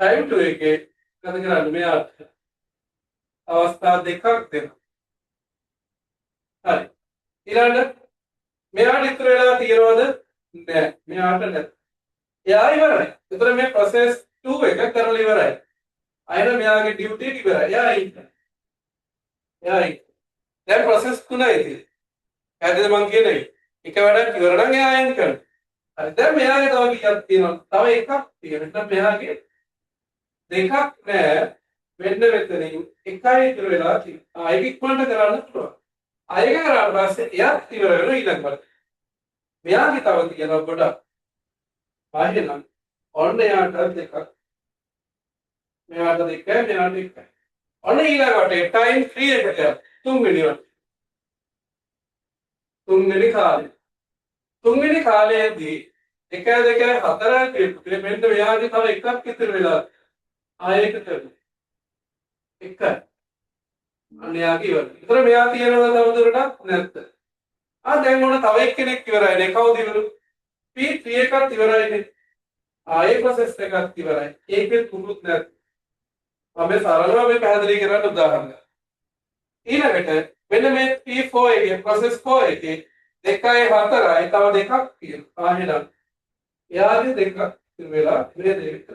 ටයිම් 2 එකේ මොකද කරන්නේ? මෙයාට අවස්ථා දෙකක් දෙනවා. හරි. ඊළඟට මෙයාට ඉතුරු වෙලා තියෙනවද? නෑ. මෙයාට නෑ. එයා ඉවරයි. ඒතර මේ ප්‍රොසෙස් 2 එක කරලා ඉවරයි. අයන මෙයාගේ ඩියුටි එක ඉවරයි. එයා ඉන්න. එයා ඉන්න. දැන් ප්‍රොසෙස් තුනයි තියෙන්නේ. පැහැදිලිද මං කියන එක? එක වැඩක් ඉවර නම් එයා අයින් කරනවා. හරි. දැන් මෙයාගේ තව කීයක් තියෙනවද? තව එකක් තියෙනවා. නැත්නම් මෙයාගේ දෙකක් නෑ. මෙන්න මෙතනින් එකයි ඉතුරු වෙලා තියෙනවා. ඒක ඉක්මනට කරන්න පුළුවන්. ඒක කරාට පස්සේ එයාත් ඉවර වෙනවා ඊළඟ වර. මෙයාගේ තව තියෙනවා ගොඩක්. ආයෙනම් ඔන්න එයාට දෙකක්. මෙයාට දෙකයි, මෙයාට එකයි. ඔන්න ඊළඟ වටේ ටයිම් 3 එකට යනවා. තුන්වෙනි වටේ. තුන්වෙනි කාලේ. තුන්වෙනි කාලයේදී 1 2 4 කියපු මෙන්න මෙයාගේ තව එකක් ඉතුරු වෙලා ආයෙ එක කරනවා. එකයි. අන්න එයාගේ ඉවරයි. ඒතර මෙයා තියනවද තවදුරටත්? නැත්ද? දැන් ඕන තව එක්කෙනෙක් ඉවරයිනේ. කවුද ඉවර? P3 එකත් ඉවරයිනේ. ඒ ප්‍රොසෙස් එකත් ඉවරයි. ඒකෙත් මුකුත් නැත්. මම මේ සරලව මේ පැහැදිලි කරන්න උදාහරණයක්. ඊළඟට මෙන්න මේ P4 එකේ ප්‍රොසෙස් 4 එකේ 2යි 4යි තව දෙකක් තියෙනවා. එහෙනම් එයාගේ දෙකක් ඉතුරු වෙලා මේ දෙක.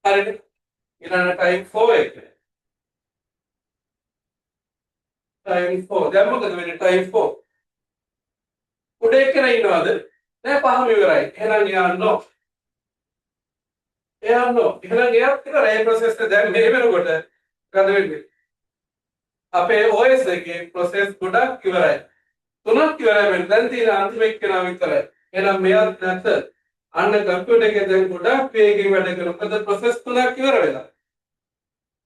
හරිනේ. ඊළඟ ටයිම් 4 එක. ටයිම් 4. දැන් මොකද වෙන්නේ ටයිම් 4? උඩ එක්කෙනා ඉන්නවද? නෑ, පහම ඉවරයි. එහෙනම් එයා නෝ. එයා නෝ. එහෙනම් එයාත් ඉවරයි. ඒ ප්‍රොසෙස් එක දැන් මේ වෙනකොට මොකද වෙන්නේ? අපේ OS එකේ ප්‍රොසෙස් ගොඩක් ඉවරයි. තුනක් ඉවරයි වෙන. දැන් තියෙන අන්තිම එක්කෙනා විතරයි. එහෙනම් මෙයාත් නැත. අන්න කම්පියුටර් එකේ දැන් ගොඩක් වේගෙන් වැඩ කරනවා. මොකද ප්‍රොසෙස් තුනක් ඉවර වෙලා.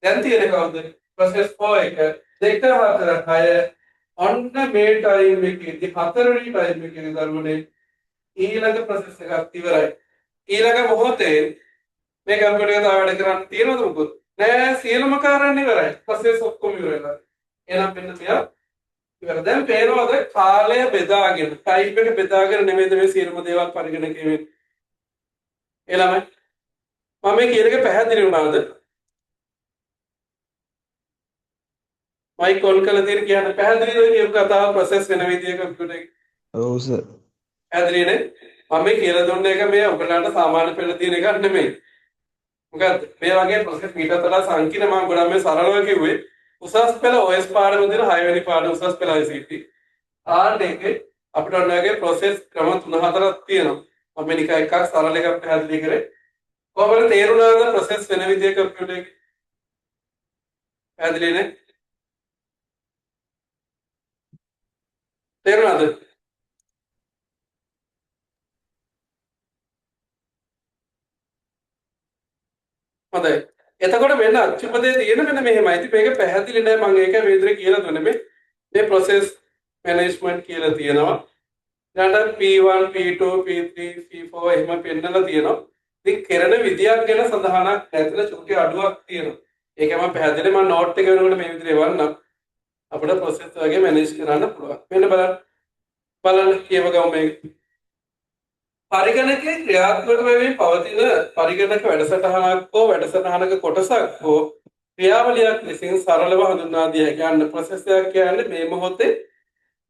දැන් තියෙන කවුද? ප්‍රොසෙස් 4 එක. 2 4 6. ඔන්න මේ ටයිම් එකේදී හතරවෙනි ටයිම් එකේදී දරුවනේ ඊළඟ ප්‍රොසෙස් එකත් ඉවරයි. ඊළඟ මොහොතේ මේ කම්පියුටර් එක තව වැඩ කරන්න තියෙනවද මොකද? නෑ, සියලුම කාරණා ඉවරයි. ප්‍රොසෙස් ඔක්කොම ඉවර වෙලා. එහෙනම් මෙන්න මෙයා ඉවර. දැන් පේනවද කාලය බෙදාගෙන, ටයිම් එක බෙදාගෙන නෙමෙයිද මේ සියලුම දේවල් පරිගණකය වෙන්නේ? ඒ ළමයි මම මේ කියන එක පැහැදිලි වුණාද? මයික් ඔන් කරලා තියෙන කියන්න පැහැදිලිද ඔය කියපු කතාව ප්‍රොසෙස් වෙන විදිය කම්පියුටර් එකේ? ඔව් සර්. පැහැදිලි නේ? මම මේ කියලා දුන්න එක මේ ඔයගලන්ට සාමාන්‍ය පෙළ තියෙන එකක් නෙමෙයි. මොකද්ද? මේ වගේ ප්‍රොසෙස් මීටත් වඩා සංකීර්ණ මම ගොඩක් මේ සරලව කිව්වේ. උසස් පෙළ OS පාඩම තියෙන 6 වෙනි පාඩම උසස් පෙළ ICT. ආන්න එකේ අපිට ඔන්න වගේ ප්‍රොසෙස් ක්‍රම 3-4ක් තියෙනවා. මම මේ නිකන් එකක් සරල එකක් පැහැදිලි කරේ. කොහොමද තේරුණාද ප්‍රොසෙස් වෙන විදිය කම්පියුටර් එකේ? පැහැදිලි නේ? තේරුණාද? හොඳයි. එතකොට මෙන්න අච්චුපදේ තියෙන මෙන්න මෙහෙමයි. ඉතින් මේක පැහැදිලි නෑ, මම ඒක මේ විදිහට කියලා දුන්නේ. මේ ප්‍රොසෙස් මැනේජ්මන්ට් කියලා තියෙනවා. ඊළඟට P1 P2 P3 P4 එහෙම පෙන්නලා තියෙනවා. ඉතින් කරන විදියක් ගැන සඳහනක් නැතිල චුටි අඩුවක් තියෙනවා. ඒක මම පැහැදිලි මම නෝට් එක වෙනකොට මේ විදිහට එවන්නම්. අපිට ප්‍රොසෙස් වගේ මැනේජ් කරන්න පුළුවන්. මෙන්න බලන්න. බලන්න කියව ගමු මේක. පරිගණකයේ ක්‍රියාත්මක වෙමින් පවතින පරිගණක වැඩසටහනක් හෝ වැඩසටහනක කොටසක් හෝ ක්‍රියාවලියක් ලෙසින් සරලව හඳුන්වා දිය හැකි. අන්න ප්‍රොසෙස් එකක් කියන්නේ මේ මොහොතේ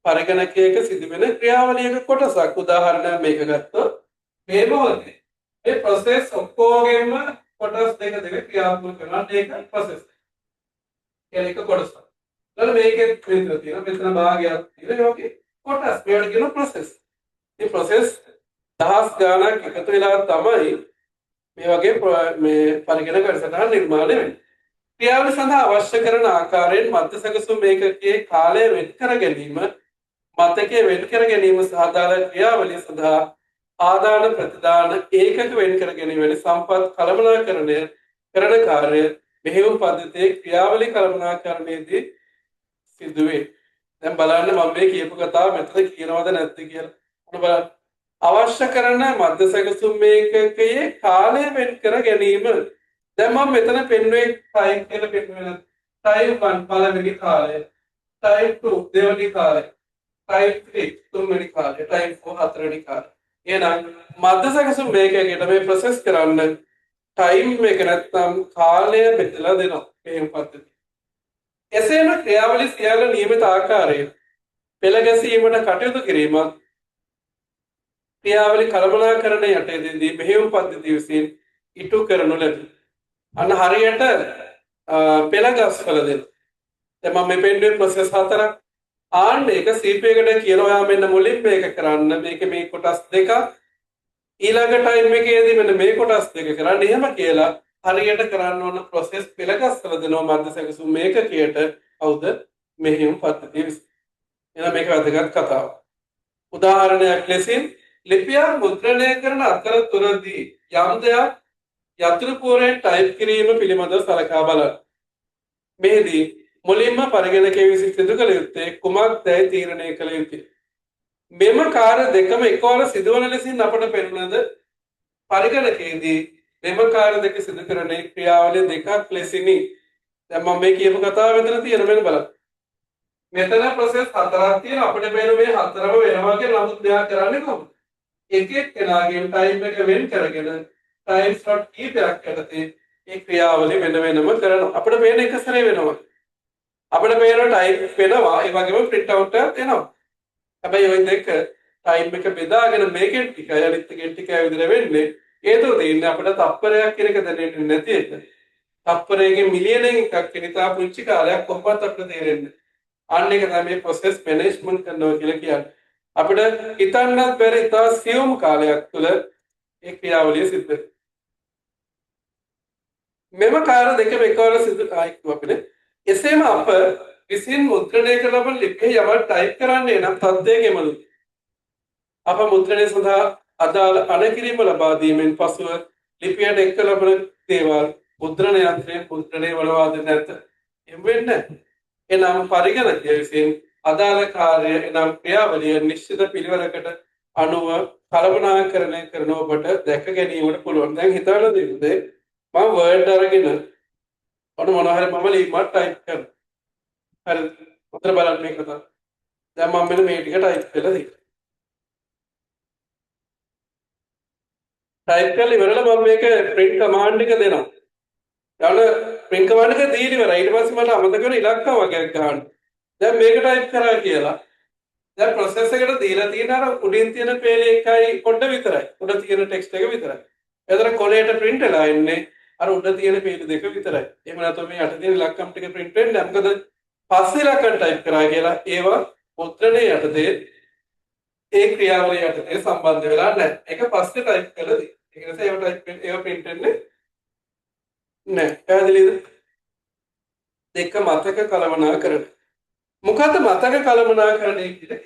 පරිගණකයක සිදුවෙන ක්‍රියාවලියක කොටසක්. උදාහරණයක් මේක ගත්තොත් මේ මොහොතේ මේ ප්‍රොසෙස් ඔක්කොගෙම කොටස් දෙක දෙක ක්‍රියාත්මක කරනවා. ඒක ප්‍රොසෙස් එක. කියන්නේ එක කොටසක්. ඊළඟ මේකෙත් මෙතන තියෙනවා. මෙතන භාගයක් තියෙනවා. ඒ වගේ කොටස් මේවට කියනවා ප්‍රොසෙස්. මේ ප්‍රොසෙස් දහස් ගාණක් එකතු වෙලා තමයි මේ වගේ මේ පරිගණක වැඩසටහන් නිර්මාණය වෙන්නේ. ක්‍රියාවලිය සඳහා අවශ්‍ය කරන ආකාරයෙන් මධ්‍ය සැකසුම් ඒකකයේ කාලය වෙන් කර ගැනීම, මතකයේ වෙන් කර ගැනීම සහ අදාළ ක්‍රියාවලිය සඳහා ආදාන ප්‍රතිදාන ඒකක වෙන් කර ගැනීම වැනි සම්පත් කළමනාකරණය කරන කාර්ය මෙහෙයුම් පද්ධතියේ ක්‍රියාවලිය කළමනාකරණයේදී සිදුවේ. දැන් බලන්න මම මේ කියපු කතාව මෙතන කියනවද නැද්ද කියලා. ඔන්න බලන්න. අවශ්‍ය කරන මධ්‍ය සැකසුම් ඒකකයේ කාලය වෙන් කර ගැනීම. දැන් මම මෙතන පෙන්වුවේ ටයිම් කියලා පෙන්වුවේ නැත්නම් ටයිම් 1 පළවෙනි කාලය, ටයිම් 2 දෙවෙනි කාලය, ටයිම් 3 තුන්වෙනි කාලය, ටයිම් 4 හතරවෙනි කාලය. එහෙනම් මධ්‍ය සැකසුම් ඒකකයට මේ ප්‍රොසෙස් කරන්න ටයිම් එක නැත්නම් කාලය බෙදලා දෙනවා මෙහෙම පද්ධතිය. එසේම ක්‍රියාවලි සියල්ල නියමිත ආකාරයෙන් පෙළ ගැසීමට කටයුතු කිරීමත් ක්‍රියාවලි කළමනාකරණය යටතේදී මෙහෙයුම් පද්ධතිය විසින් ඉටු කරනු ලැබේ. අන්න හරියට පෙළ ගස්වල දෙන. දැන් මම මේ පෙන්නුවේ ප්‍රොසෙස් හතරක්. ආන්න ඒක CPU එකට කියනවා ඔයා මෙන්න මුලින් මේක කරන්න, මේක මේ කොටස් දෙකක්, ඊළඟ ටයිම් එකේදී මෙන්න මේ කොටස් දෙක කරන්න, එහෙම කියලා හරියට කරන්න ඕන ප්‍රොසෙස් පෙළ ගස්වල දෙනවා මධ්‍ය සැකසුම් ඒකකයට. කවුද? මෙහෙයුම් පද්ධතිය විසින්. එහෙනම් මේක වැදගත් කතාවක්. උදාහරණයක් ලෙසින් ලිපියක් මුද්‍රණය කරන අතරතුරදී යම් දෙයක් යතුරු පුවරෙන් ටයිප් කිරීම පිළිබඳව සලකා බලන්න. මෙහිදී මුලින්ම පරිගණකය විසින් සිදු කළ යුත්තේ කුමක්දැයි තීරණය කළ යුතුය. මෙම කාර්ය දෙකම එකවර සිදුවන ලෙසින් අපට පෙනුනද පරිගණකයේදී මෙම කාර්ය දෙක සිදු කරන්නේ ක්‍රියාවලිය දෙකක් ලෙසිනි. දැන් මම මේ කියපු කතාව මෙතන තියෙන මෙන්න බලන්න. මෙතන ප්‍රොසෙස් හතරක් තියෙන අපිට පේන මේ හතරම වෙනවා කියලා. නමුත් මෙයා කරන්නේ කොහොමද? එක එක්කෙනාගෙන් ටයිම් එක වෙන් කරගෙන ටයිම් ස්ලොට් කීපයක් යටතේ ඒ ක්‍රියාවලිය වෙන වෙනම කරනවා. අපිට පේන එක සැරේ වෙනවා. අපිට පේන ටයිප් වෙනවා, ඒ වගේම ප්‍රින්ට් අවුට් එකක් එනවා. හැබැයි ඔය දෙක ටයිම් එක බෙදාගෙන මේකෙන් ටිකයි අනිත් එකෙන් ටිකයි විතර වෙන්නේ. හේතුව තියෙන්නේ අපිට තප්පරයක් කියන එක දැනෙන්නේ නැති එක. තප්පරයකින් මිලියනකින් එකක් වෙන ඉතා පුංචි කාලයක් කොහොමවත් අපිට තේරෙන්නේ නැහැ. අන්න ඒක තමයි මේ ප්‍රොසෙස් මැනේජ්මන්ට් කරනවා කියලා කියන්නේ. අපිට හිතන්නත් බැරි ඉතා සියුම් කාලයක් තුළ ඒ ක්‍රියාවලිය සිද්ධ වෙනවා. මෙම කාර්ය දෙකම එකවර සිදු ආයි අපිට එසේම අප විසින් මුද්‍රණය කරන ලබන ලිපියේ යමක් ටයිප් කරන්නේ නම් තත්ත්වය කෙමලු. අප මුද්‍රණය සඳහා අදාළ අණකිරීම ලබා දීමෙන් පසුව ලිපියට එක්ක ලබන දේවල් මුද්‍රණ යන්ත්‍රයෙන් මුද්‍රණය වනවාද නැත. එහෙම වෙන්නේ නැහැ. එනම් පරිගණකය විසින් අදාළ කාර්ය එනම් ක්‍රියාවලිය නිශ්චිත පිළිවෙලකට අනුව කළමනාකරණය කරන ඔබට දැක ගැනීමට පුළුවන්. දැන් හිතන්න දෙන්නේ මම වර්ඩ් අරගෙන ඔන්න මොනවා හරි මම ලියුමක් ටයිප් කරනවා. හරිද? හොඳට බලන්න මේ කතාව. දැන් මම මෙන්න මේ ටික ටයිප් කරලා තියෙනවා. ටයිප් කරලා ඉවරලා මම මේක ප්‍රින්ට් කමාන්ඩ් එක දෙනවා. ඊළඟ ප්‍රින්ට් කමාන්ඩ් එක දීලා ඉවරයි. ඊට පස්සේ මට අමතක වෙන ඉලක්කම වගේක් ගහන්න. දැන් මේක ටයිප් කරා කියලා. දැන් ප්‍රොසෙස් එකට දීලා තියෙන අර උඩින් තියෙන පේලි එකයි පොඩ්ඩ විතරයි. උඩ තියෙන ටෙක්ස්ට් එක විතරයි. එතන කොලේට ප්‍රින්ට් වෙලා ඉන්නේ අර උඩ තියෙන පේලි දෙක විතරයි. එහෙම නැත්නම් මේ යට තියෙන ඉලක්කම් ටික ප්‍රින්ට් වෙන්නේ නැහැ. මොකද පස්සේ ඉලක්කම් ටයිප් කරා කියලා ඒවා මුද්‍රණය යටතේ ඒ ක්‍රියාවලිය යටතේ සම්බන්ධ වෙලා නැහැ. ඒක පස්සේ ටයිප් කරලා තියෙනවා. ඒක නිසා ඒවා ටයිප් ඒවා ප්‍රින්ට් වෙන්නේ නැහැ. පැහැදිලිද? දෙක මතක කළමනාකරණ. මොකද්ද මතක කළමනාකරණය කියන්නේ?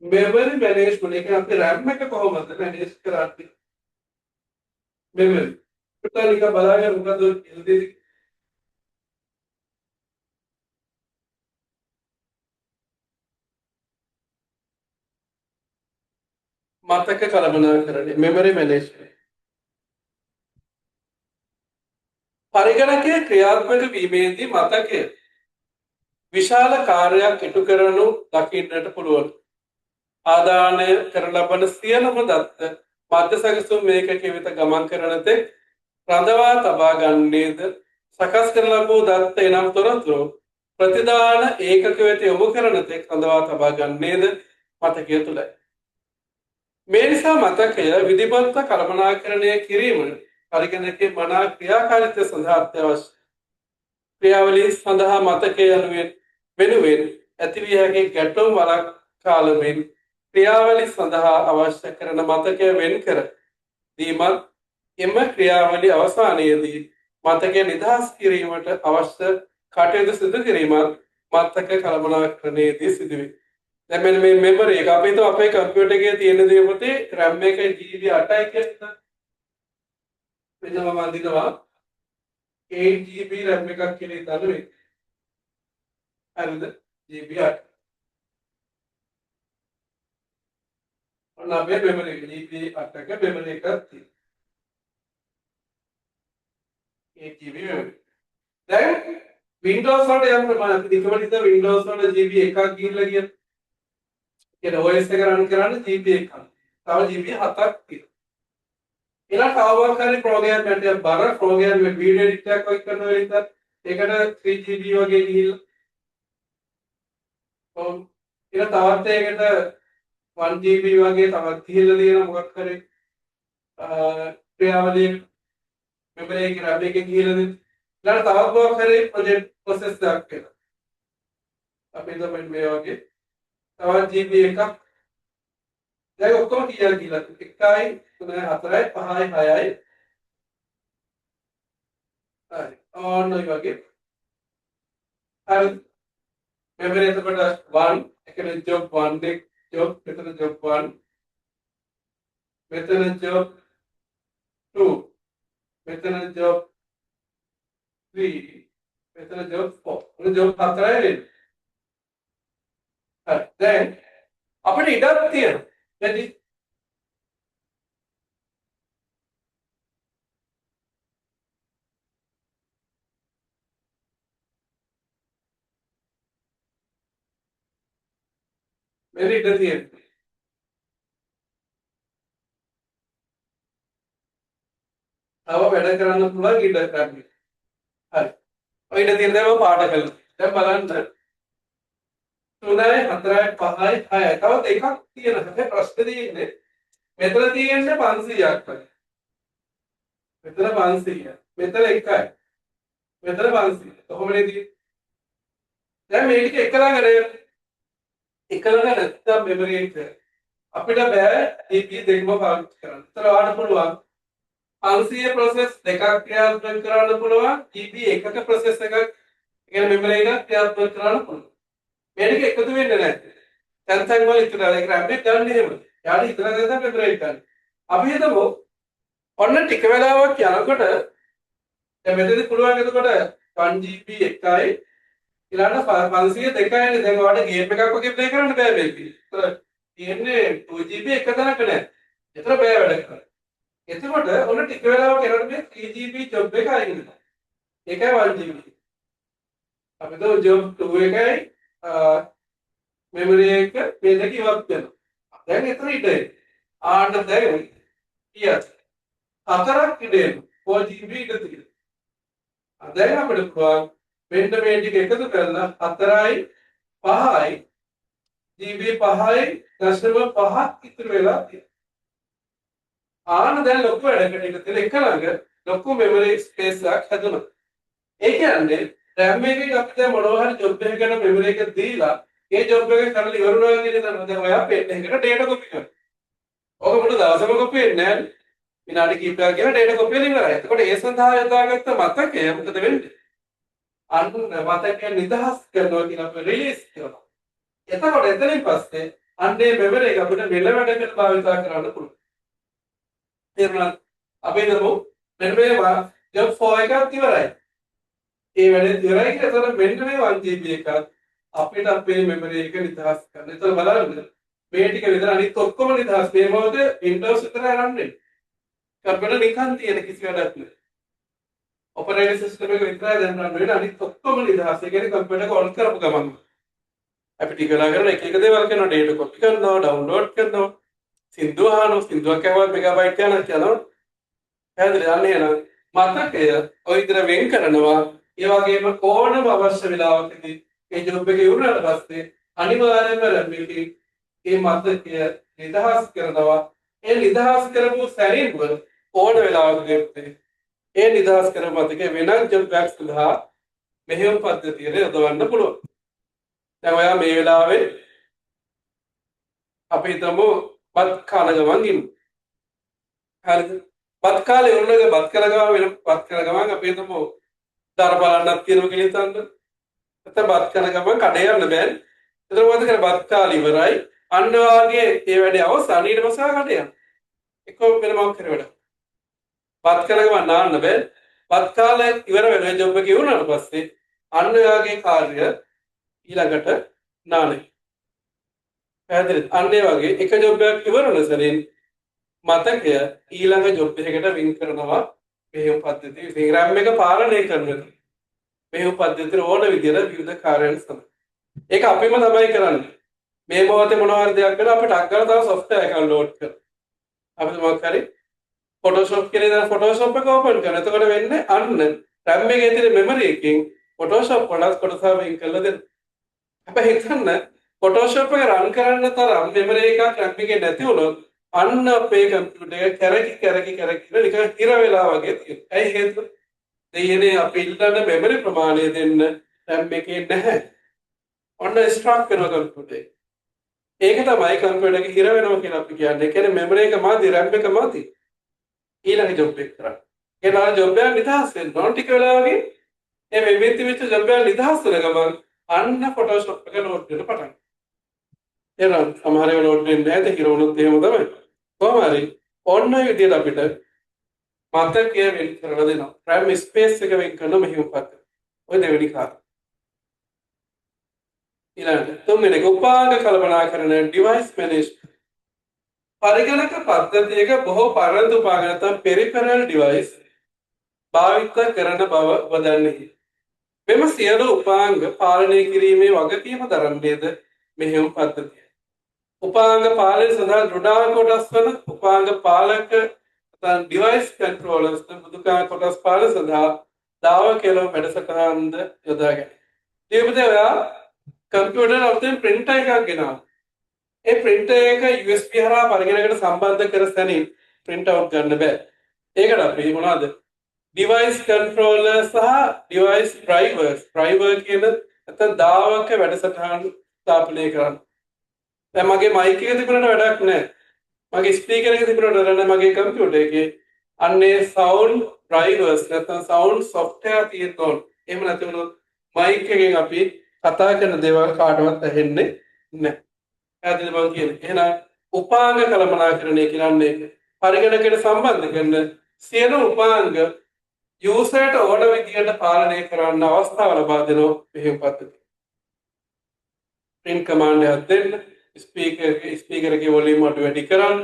මෙමරි මැනේජ්මන්ට් එක අපේ RAM එක කොහොමද මැනේජ් කරන්නේ? මෙමරි. පුතා නිකන් බලාගෙන මොකද්ද ඔය කියලා දෙන්නේ? මතක කළමනාකරණය මෙමරි මැනේජ්මන්ට්. පරිගණකයේ ක්‍රියාත්මක වීමේදී මතකය විශාල කාර්යයක් ඉටු කරනු දකින්නට පුළුවන්. ආදානය කරන ලබන සියලුම දත්ත මධ්‍ය සැකසුම් මේකකයේ වෙත ගමන් කරන තෙක් රඳවා තබා ගන්නේද සකස් කරන ලැබූ දත්ත එනම් තොරතුරු ප්‍රතිදාන ඒකක වෙත යොමු කරන තෙක් රඳවා තබා ගන්නේද මතකය තුලයි. මේ නිසා මතකය විධිමත්ව කළමනාකරණය කිරීම පරිගණකයේ මනා ක්‍රියාකාරීත්වය සඳහා අත්‍යවශ්‍යයි. ක්‍රියාවලිය සඳහා මතකය යනුවෙන් වෙනුවෙන් ඇතිවිය හැකි ගැටුම් වළක්වාලමින් ක්‍රියාවලි සඳහා අවශ්‍ය කරන මතකය වෙන් කර දීමත් එම ක්‍රියාවලි අවසානයේදී මතකය නිදහස් කිරීමට අවශ්‍ය කටයුතු සිදු කිරීමත් මතක කළමනාකරණයේදී සිදුවේ. දැන් මෙන්න මේ මෙමරි එක අපි හිතුව අපේ කම්පියුටර් එකේ තියෙන දේ පොතේ RAM එකයි GB 8යි කියලා. මෙන්න මම අඳිනවා 8 GB RAM එකක් කියලා හිතන්න මේක. හරිද? GB 8. ඔන්න අපේ මෙමරි එක GB 8ක මෙමරි එකක් තියෙනවා. 8 GB memory. දැන් Windows වලට යම් ප්‍රමාණයක් අපි නිකමට හිතුවා Windows වල GB එකක් ගිහිල්ලා කියලා. කියන්නේ OS එක රන් කරන්න GB එකක්. තව GB 7ක් තියෙනවා. ඊළඟ තව මොකක් හරි ප්‍රෝග්‍රෑම් එකක් බර ප්‍රෝග්‍රෑම් එක වීඩියෝ එඩිට් එකක් වගේ කරන වෙලාවට ඒකට 3 GB වගේ ගිහිල්ලා. ඔව්. ඊළඟ තවත් ඒකට 1 GB වගේ තවත් ගිහිල්ලා තියෙන මොකක් හරි ක්‍රියාවලියක මෙමරි එකේ RAM එකේ ගිහිල්ලා තියෙන. ඊළඟ තවත් මොකක් හරි ප්‍රොජෙක්ට් ප්‍රොසෙස් එකක් වෙනවා. අපි හිතමු මේ වගේ තවත් GB එකක්. දැන් ඔක්කොම කීයක් ගිහිල්ලා 1යි 3යි 4යි 5යි 6යි හරි ඔන්න ඔය වගේ හරි මෙමරි එතකොට 1 එකට ජොබ් 1 එක ජොබ් මෙතන ජොබ් 1 මෙතන ජොබ් 2 මෙතන ජොබ් 3 මෙතන ජොබ් 4 ඔන්න ජොබ් හතරයි වෙන්නේ. හරි දැන් අපිට ඉඩක් තියෙනවා. වැඩි මෙන්න ඉඩ තියෙනවා. තව වැඩ කරන්න පුළුවන් ඉඩ ගන්න. හරි. ඔය ඉඩ තියෙන දේ මම පාට කළා. දැන් බලන්න 3යි 4යි 5යි 6යි තව දෙකක් තියෙනවා. හැබැයි ප්‍රශ්නේ තියෙන්නේ මෙතන තියෙන්නේ 500ක් වගේ. මෙතන 500ක්. මෙතන 1යි. මෙතන 500. කොහොමද තියෙන්නේ? දැන් මේ ටික එක ළඟ නෑ. එක ළඟ නැත්තම් මෙමරි එක අපිට බෑ GB දෙකම පාවිච්චි කරන්න. ඒතර ඔයාලට පුළුවන් 500 ප්‍රොසෙස් දෙකක් ක්‍රියාත්මක කරන්න පුළුවන්, GB එකක ප්‍රොසෙස් එකක්, ඒ කියන්නේ මෙමරි එකක් ක්‍රියාත්මක කරන්න පුළුවන්. මේ ටික එකතු වෙන්නේ නැහැ. තැන් තැන් වල ඉතුරු ඒක රැම් එක ගන්න එහෙම. එයාට හිතන දේ තමයි මෙමරි එක ගන්න. අපි හිතමු ඔන්න ටික වෙලාවක් යනකොට දැන් මෙතනදි පුළුවන් එතකොට 1 GB එකයි ඊළඟට 502යිනේ. දැන් ඔයාලට ගේම් එකක් වගේ ප්ලේ කරන්න බෑ මේකේ. ඒතර තියෙන්නේ 2 GB එක තැනක නෑ. ඒතර බෑ වැඩ කරන්න. එතකොට ඔන්න ටික වෙලාවක් යනකොට මේ 3 GB job එක අයින් වෙනවා. ඒකයි 1 GB. අපි හිතමු ජොබ් 2 එකයි මෙමරි එක මේ දෙක ඉවත් වෙනවා. දැන් එතන ඉඩ එනවා. ආන්න දැන් කීයද? හතරක් ඉඩ එනවා. 4 GB ඉඩ තියෙනවා. දැන් අපිට පුළුවන් මෙන්න මේ ටික එකතු කරලා 4යි 5යි GB 5.5ක් ඉතුරු වෙලා තියෙනවා. ආන දැන් ලොකු වැඩකට ඉඩ තියෙන එක ළඟ ලොකු මෙමරි ස්පේස් එකක් හැදුණා. ඒ කියන්නේ RAM එකකින් අපි දැන් මොනවා හරි ජොබ් එකකට මෙමරි එක දීලා ඒ ජොබ් එක කරලා ඉවර වුණා කියන එක දැන් ඔයා පෙන් එකකට ඩේටා කොපි කරනවා. ඔක මුළු දවසම කොපි වෙන්නේ නැහැ. විනාඩි කිහිපයක් ගිහලා ඩේටා කොපි වෙලා ඉවරයි. එතකොට ඒ සඳහා යොදාගත්ත මතකය මොකද වෙන්නේ? අන්න මතකය නිදහස් කරනවා කියලා අපි රිලීස් කරනවා. එතකොට එතනින් පස්සේ අන්න ඒ මෙමරි එක අපිට වෙන වැඩකට භාවිතා කරන්න පුළුවන්. තේරුණාද? අපි හිතමු මෙන්න මේ ජොබ් 4 එකත් ඉවරයි. ඒ වැඩේ ඉවරයි කියලා එතකොට මෙන්න මේ 1 GB එකත් අපිට අපේ මෙමරි එක නිදහස් කරන්න. එතකොට බලන්න මේ ටික විතර අනිත් ඔක්කොම නිදහස්. මේ මොහොතේ Windows විතරයි රන් වෙන්නේ. කම්පියුටර් නිකන් තියෙන කිසි වැඩක් නෑ. ඔපරේටින් සිස්ටම් එක විතරයි දැන් රන් වෙන්නේ. අනිත් ඔක්කොම නිදහස්. ඒ කියන්නේ කම්පියුටර් එක ඔන් කරපු ගමන් අපි ටික වෙලා කරන එක එක දේවල් කරනවා, ඩේටා කොපි කරනවා, ඩවුන්ලෝඩ් කරනවා, සින්දු අහනවා. සින්දුවක් ඇහුවත් මෙගාබයිට් ගණනක් යනවා. පැහැදිලිද? අන්න එහෙනම් මතකය ඔය විතර වෙන් කරනවා. ඒ වගේම ඕනම අවශ්‍ය වෙලාවකදී ඒ ජොබ් එක ඉවරනාට පස්සේ අනිවාර්යයෙන්ම රැම් එකේ ඒ මතකය නිදහස් කරනවා. ඒ නිදහස් කරපු සැරින්ම ඕන වෙලාවකදී ඒ නිදහස් කරපු මතකය වෙනත් ජොබ් එකක් සඳහා මෙහෙයුම් පද්ධතියට යොදවන්න පුළුවන්. දැන් ඔයා මේ වෙලාවේ අපි හිතමු බත් කන ගමන් ඉන්න. හරිද? බත් කාලේ වුණාක බත් කන ගමන් වෙන බත් කන ගමන් අපි හිතමු දර බලන්නත් තියෙනවා කියලා හිතන්න. නැත්නම් බත් කන ගමන් කඩේ යන්න බෑනේ. එතකොට මොකද කරන්නේ? බත් කාලේ ඉවරයි. අන්න වාගේ ඒ වැඩේ අවසන්, ඊට පස්සේ ආ කඩේ යන්න. එක්ක වෙන මොකක් හරි වැඩක්. බත් කන ගමන් නාන්න බෑ. බත් කාලේ ඉවර වෙන ජොබ් එක ඉවරනාට පස්සේ අන්න ඔයාගේ කාර්ය ඊළඟට නාන එක. පැහැදිලිද? අන්න ඒ වගේ එක ජොබ් එකක් ඉවර වුණ සැරෙන් මතකය ඊළඟ ජොබ් එකකට වෙන් කරනවා මෙහෙයුම් පද්ධතිය. ඉතින් RAM එක පාලනය කරන එක. මෙහෙයුම් පද්ධතියට ඕන විදියට විවිධ කාර්යයන් සඳහා. ඒක අපිම තමයි කරන්නේ. මේ මොහොතේ මොනවා හරි දෙයක් කරලා අපි ටක් ගාලා තව සොෆ්ට්වෙයාර් එකක් ලෝඩ් කරනවා. අපි මොකක් හරි Photoshop කියලා ඉතින් Photoshop එක ඕපන් කරනවා. එතකොට වෙන්නේ අන්න RAM එකේ තියෙන මෙමරි එකෙන් Photoshop වලත් කොටසක් වෙන් කරලා දෙනවා. හැබැයි හිතන්න Photoshop එක රන් කරන්න තරම් මෙමරි එකක් RAM එකේ නැති වුණොත් අන්න අපේ කම්පියුටර් එක කැරකි කැරකි කැරකි නිකන් හිර වෙලා වගේ තියෙනවා. ඇයි හේතුව? දෙයියනේ අපි ඉල්ලන මෙමරි ප්‍රමාණය දෙන්න RAM එකේ නැහැ. ඔන්න ස්ටක් වෙනවා කම්පියුටර් එක. ඒක තමයි කම්පියුටර් එක හිර වෙනවා කියලා අපි කියන්නේ. ඒ කියන්නේ මෙමරි එක මදි, RAM එක මදි. ඊළඟ ජොබ් එක කරන්න. ඒ අර ජොබ් එක නිදහස් වෙන්න ඕන ටික වෙලාවකින් ඒ වෙමින් තිබිච්ච ජොබ් එක නිදහස් වෙන ගමන් අන්න ෆොටෝෂොප් එක ලෝඩ් වෙන්න පටන් ගන්නවා. එහෙනම් සමහර ඒවා ලෝඩ් වෙන්නේ නැහැ. හිර වුණොත් එහෙම තමයි. කොහොම හරි ඔන්න ඔය විදිහට අපිට මතකය වෙන් කරලා දෙනවා. RAM space එක වෙන් කරන මෙහෙයුම් පද්ධතිය. ඔය දෙවෙනි කාරණා. ඊළඟට තුන්වෙනි එක උපාංග කළමනාකරණ, ඩිවයිස් මැනේජ්මන්ට්. පරිගණක පද්ධතියක බොහෝ පරණ උපාංග නැත්නම් පෙරිෆෙරල් ඩිවයිස් භාවිත කරන බව ඔබ දන්නේය. මෙම සියලු උපාංග පාලනය කිරීමේ වගකීම දරන්නේද මෙහෙයුම් පද්ධතියයි. උපාංග පාලනය සඳහා දෘಢාංග කොටස් වන උපාංග පාලක නැත්නම් ඩිවයිස් කන්ට්‍රෝලර්ස් මෘදුකාංග කොටස් පාලනය සඳහා දාව කෙළවර වැඩසටහන්ද යොදා ගැනීම. ඊපස්සේ ඔයා කම්පියුටර් අලුතෙන් ප්‍රින්ටර් එකක් ගෙනාවා. ඒ ප්‍රින්ටර් එක USB හරහා පරිගණකයට සම්බන්ධ කර සැනින් ප්‍රින්ට් අවුට් ගන්න බෑ. ඒකට අපි මොනවද? ඩිවයිස් කන්ට්‍රෝලර් සහ ඩිවයිස් ඩ්‍රයිවර්ස්, ඩ්‍රයිවර් කියන නැත්නම් ධාවක වැඩසටහන් ස්ථාපනය කරන්න. දැන් මගේ මයික් එක තිබුණාට වැඩක් නැහැ. මගේ ස්පීකර් එක තිබුණාට වැඩක් නැහැ මගේ කම්පියුටර් එකේ. අන්නේ සවුන්ඩ් ඩ්‍රයිවර්ස් නැත්නම් සවුන්ඩ් සොෆ්ට්වෙයාර් තියෙන්න ඕන. එහෙම නැති වුණොත් මයික් එකෙන් අපි කතා කරන දේවල් කාටවත් ඇහෙන්නේ නැහැ. පැහැදිලිද මං කියන්නේ? එහෙනම් උපාංග කළමනාකරණය කියන්නේ පරිගණකයට සම්බන්ධ කරන සියලු උපාංග යූසර්ට ඕන විදියට පාලනය කරන්න අවස්ථාව ලබා දෙනවා මෙහෙයුම් පද්ධතිය. ප්‍රින්ට් කමාන්ඩ් එකක් දෙන්න, ස්පීකර් එකේ වොලියුම් අඩු වැඩි කරන්න,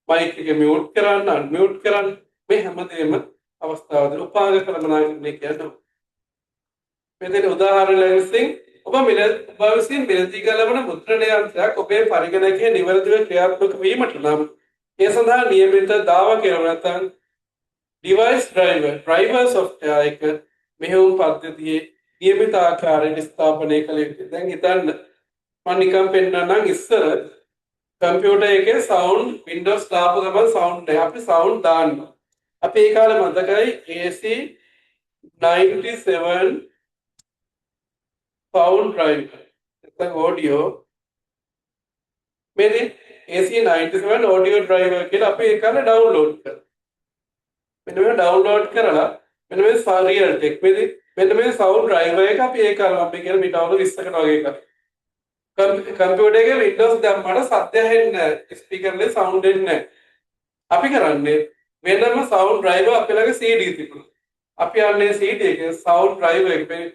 මයික් එක මියුට් කරන්න, අන්මියුට් කරන්න, මේ හැමදේම අවස්ථාව දෙන උපාංග කළමනාකරණය කියන්නේ. මෙතන උදාහරණ ලෙසින් ඔබ විසින් මිලදී ගලවන මුද්‍රණ යන්ත්‍රයක් ඔබේ පරිගණකයේ නිවැරදිව ක්‍රියාත්මක වීමට නම් ඒ සඳහා නියමිත දාවකයව නැත්නම් ඩිවයිස් ඩ්‍රයිවර් සොෆ්ට්වෙයාර් එක මෙහෙයුම් පද්ධතියේ නියමිත ආකාරයට ස්ථාපනය කළ යුතුයි. දැන් හිතන්න මම නිකන් පෙන්නන්නම්, ඉස්සර කම්පියුටර් එකේ සවුන්ඩ් Windows දාපු ගමන් සවුන්ඩ් නෑ. අපි සවුන්ඩ් දාන්න. අපි ඒ කාලේ මතකයි AC 97 sound driver නැත්නම් ඔඩියෝ, මේ AC 97 audio driver කියලා අපි ඒ කාලේ ඩවුන්ලෝඩ් කරා. මෙන්න මේ ඩවුන්ලෝඩ් කරලා මෙන්න මේ රියල්ටෙක් මෙන්න මේ සවුන්ඩ් ඩ්‍රයිවර් එක අපි ඒ කාලේ මම කියන්නේ මීට අවුරුදු 20කට වගේ කලින්. කම්පියුටර් එකේ Windows දැම්මට සද්ද ඇහෙන්නේ නැහැ. ස්පීකර් වලින් සවුන්ඩ් එන්නේ නැහැ. අපි කරන්නේ වෙනම සවුන්ඩ් ඩ්‍රයිවර් අපේ ළඟ CD තිබුණා. අපි යන්නේ CD එකේ සවුන්ඩ් ඩ්‍රයිවර් එක මේ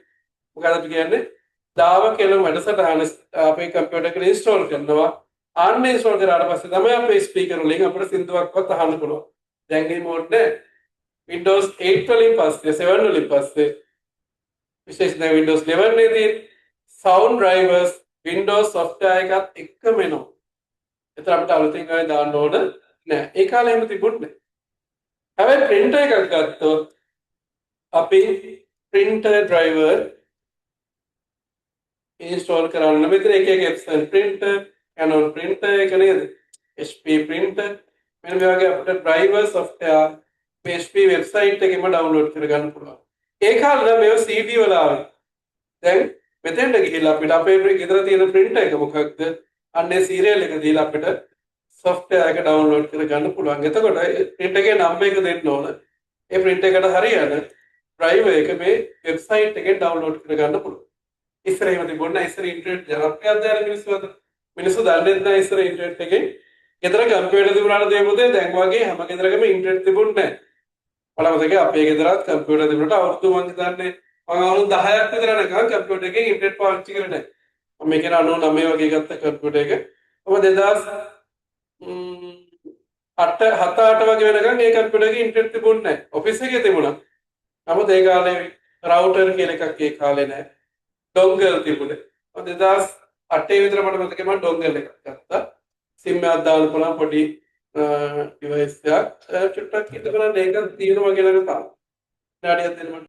මොකද අපි කියන්නේ දාව කියලා වැඩසටහන අපේ කම්පියුටර් එකට ඉන්ස්ටෝල් කරනවා. ආන්න ඉන්ස්ටෝල් කරාට පස්සේ තමයි අපේ ස්පීකර් වලින් අපිට සින්දුවක්වත් අහන්න පුළුවන්. දැන් මේ මෝඩ් නෑ. Windows 8 වලින් පස්සේ 7 වලින් පස්සේ විශේෂයෙන් දැන් Windows 11 එකේ සවුන්ඩ් ඩ්‍රයිවර්ස් Windows software එකත් එක්කම එනවා. ඒතර අපිට අලුතින් ආයෙ දාන්න ඕන නෑ. ඒ කාලේ එහෙම තිබුණේ නෑ. හැබැයි printer එකක් ගත්තොත් අපි printer driver install කරන්න මෙතන එක එක Epson printer, Canon printer එක නේද? HP printer මෙන්න මේ වගේ අපිට driver software මේ HP website එකෙම ඩවුන්ලෝඩ් කරගන්න පුළුවන්. ඒ කාලේ නම් මේවා CD වල ආවේ. දැන් මෙතෙන්ට ගිහිල්ලා අපිට අපේ ගෙදර තියෙන printer එක මොකක්ද? අන්න ඒ serial එක දීලා අපිට software එක ඩවුන්ලෝඩ් කරගන්න පුළුවන්. එතකොට printer එකේ number එක දෙන්න ඕන. ඒ printer එකට හරියන driver එක මේ website එකෙන් ඩවුන්ලෝඩ් කරගන්න පුළුවන්. ඉස්සර එහෙම තිබුණා නෑ. ඉස්සර ඉන්ටර්නෙට් ජනප්‍රියද නෑ මිනිස්සු අතර. මිනිස්සු දන්නේ නැහැ ඉස්සර ඉන්ටර්නෙට් එකෙන්. ගෙදර කම්පියුටර් තිබුණාට දේ පොතේ දැන් වගේ හැම ගෙදරකම ඉන්ටර්නෙට් තිබුණේ නෑ. මට මතකයි අපේ ගෙදරත් කම්පියුටර් තිබුණාට අවුරුදු මං හිතන්නේ මං අවුරුදු 10ක් විතර යනකම් කම්පියුටර් එකෙන් ඉන්ටර්නෙට් පාවිච්චි කරේ නෑ. මම මේ කියන්නේ 99 වගේ ගත්ත කම්පියුටර් එක. මම 2008 7 8 වගේ වෙනකන් ඒ කම්පියුටර් එකේ ඉන්ටර්නෙට් තිබුණේ නෑ. ඔෆිස් එකේ තිබුණා. නමුත් ඒ කාලේ රවුටර් කියලා එකක් ඒ කාලේ නෑ. ඩොංගල් තිබුණේ. මම 2008 විතර මට මතකයි මම ඩොංගල් එකක් ගත්තා. සිම් එකක් දාන්න පුළුවන් පොඩි ඩිවයිස් එකක්. චුට්ටක් හිත බලන්න ඒක තියෙනවා මගේ ළඟ තාම. විනාඩියක් දෙන්න මට.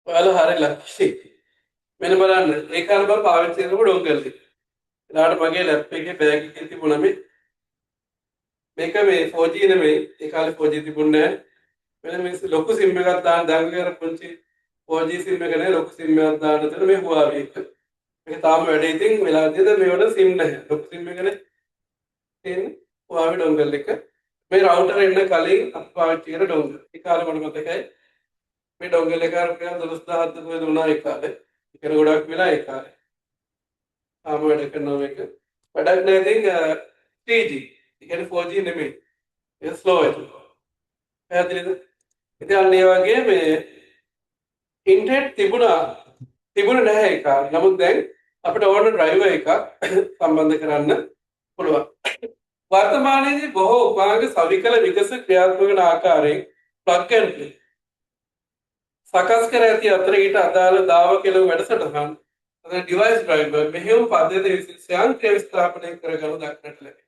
ඔයාලා හරි ලක්ෂි. මෙන්න බලන්න ඒ කාලේ මම පාවිච්චි කරපු ඩොංගල් එක. එදාට මගේ ලැප් එකේ බෑග් එකේ තිබුණා මේක මේ 4G නෙමෙයි. ඒ කාලේ 4G තිබුණේ නෑ. මෙන්න මේ ලොකු සිම් එකක් දාන්න දැන් අර පුංචි 4G sim එක නෑ, ලොකු සිම් එකක් දාන්න තියෙන මේ Huawei එක. මේක තාම වැඩේ ඉතින් වෙලා තියෙද මේවට සිම් නැහැ. ලොකු සිම් එකනේ තියෙන්නේ Huawei dongle එක. මේ රවුටර් එන්න කලින් අපි පාවිච්චි කරන ඩොංගල්. ඒ කාලේ මට මතකයි මේ ඩොංගල් එක රුපියල් 12000ක් කොහෙද වුණා ඒ කාලේ. ඒ කියන්නේ ගොඩක් වෙලා ඒ කාලේ. තාම වැඩ කරනවා මේක. වැඩක් නෑ ඉතින් 3G. ඒ කියන්නේ 4G නෙමෙයි. ඒක ස්ලෝ එක. පැහැදිලිද? ඉතින් අන්න ඒ වගේ මේ ඉන්ටර්නෙට් තිබුණේ නැහැ ඒ කාලේ. නමුත් දැන් අපිට ඕන ඩ්‍රයිවර් එකක් සම්බන්ධ කරන්න පුළුවන්. වර්තමානයේදී බොහෝ උපාංග සවිකල විකස ක්‍රියාත්මක වන ආකාරයෙන් ප්ලග් ඇන්ඩ් ප්ලේ සකස් කර ඇති අතර ඊට අදාළ දාව කෙළවර වැඩසටහන් අතර ඩිවයිස් ඩ්‍රයිවර් මෙහෙයුම් පද්ධතිය විසින් ස්වයංක්‍රීය ස්ථාපනය කරගනු දක්නට ලැබේ.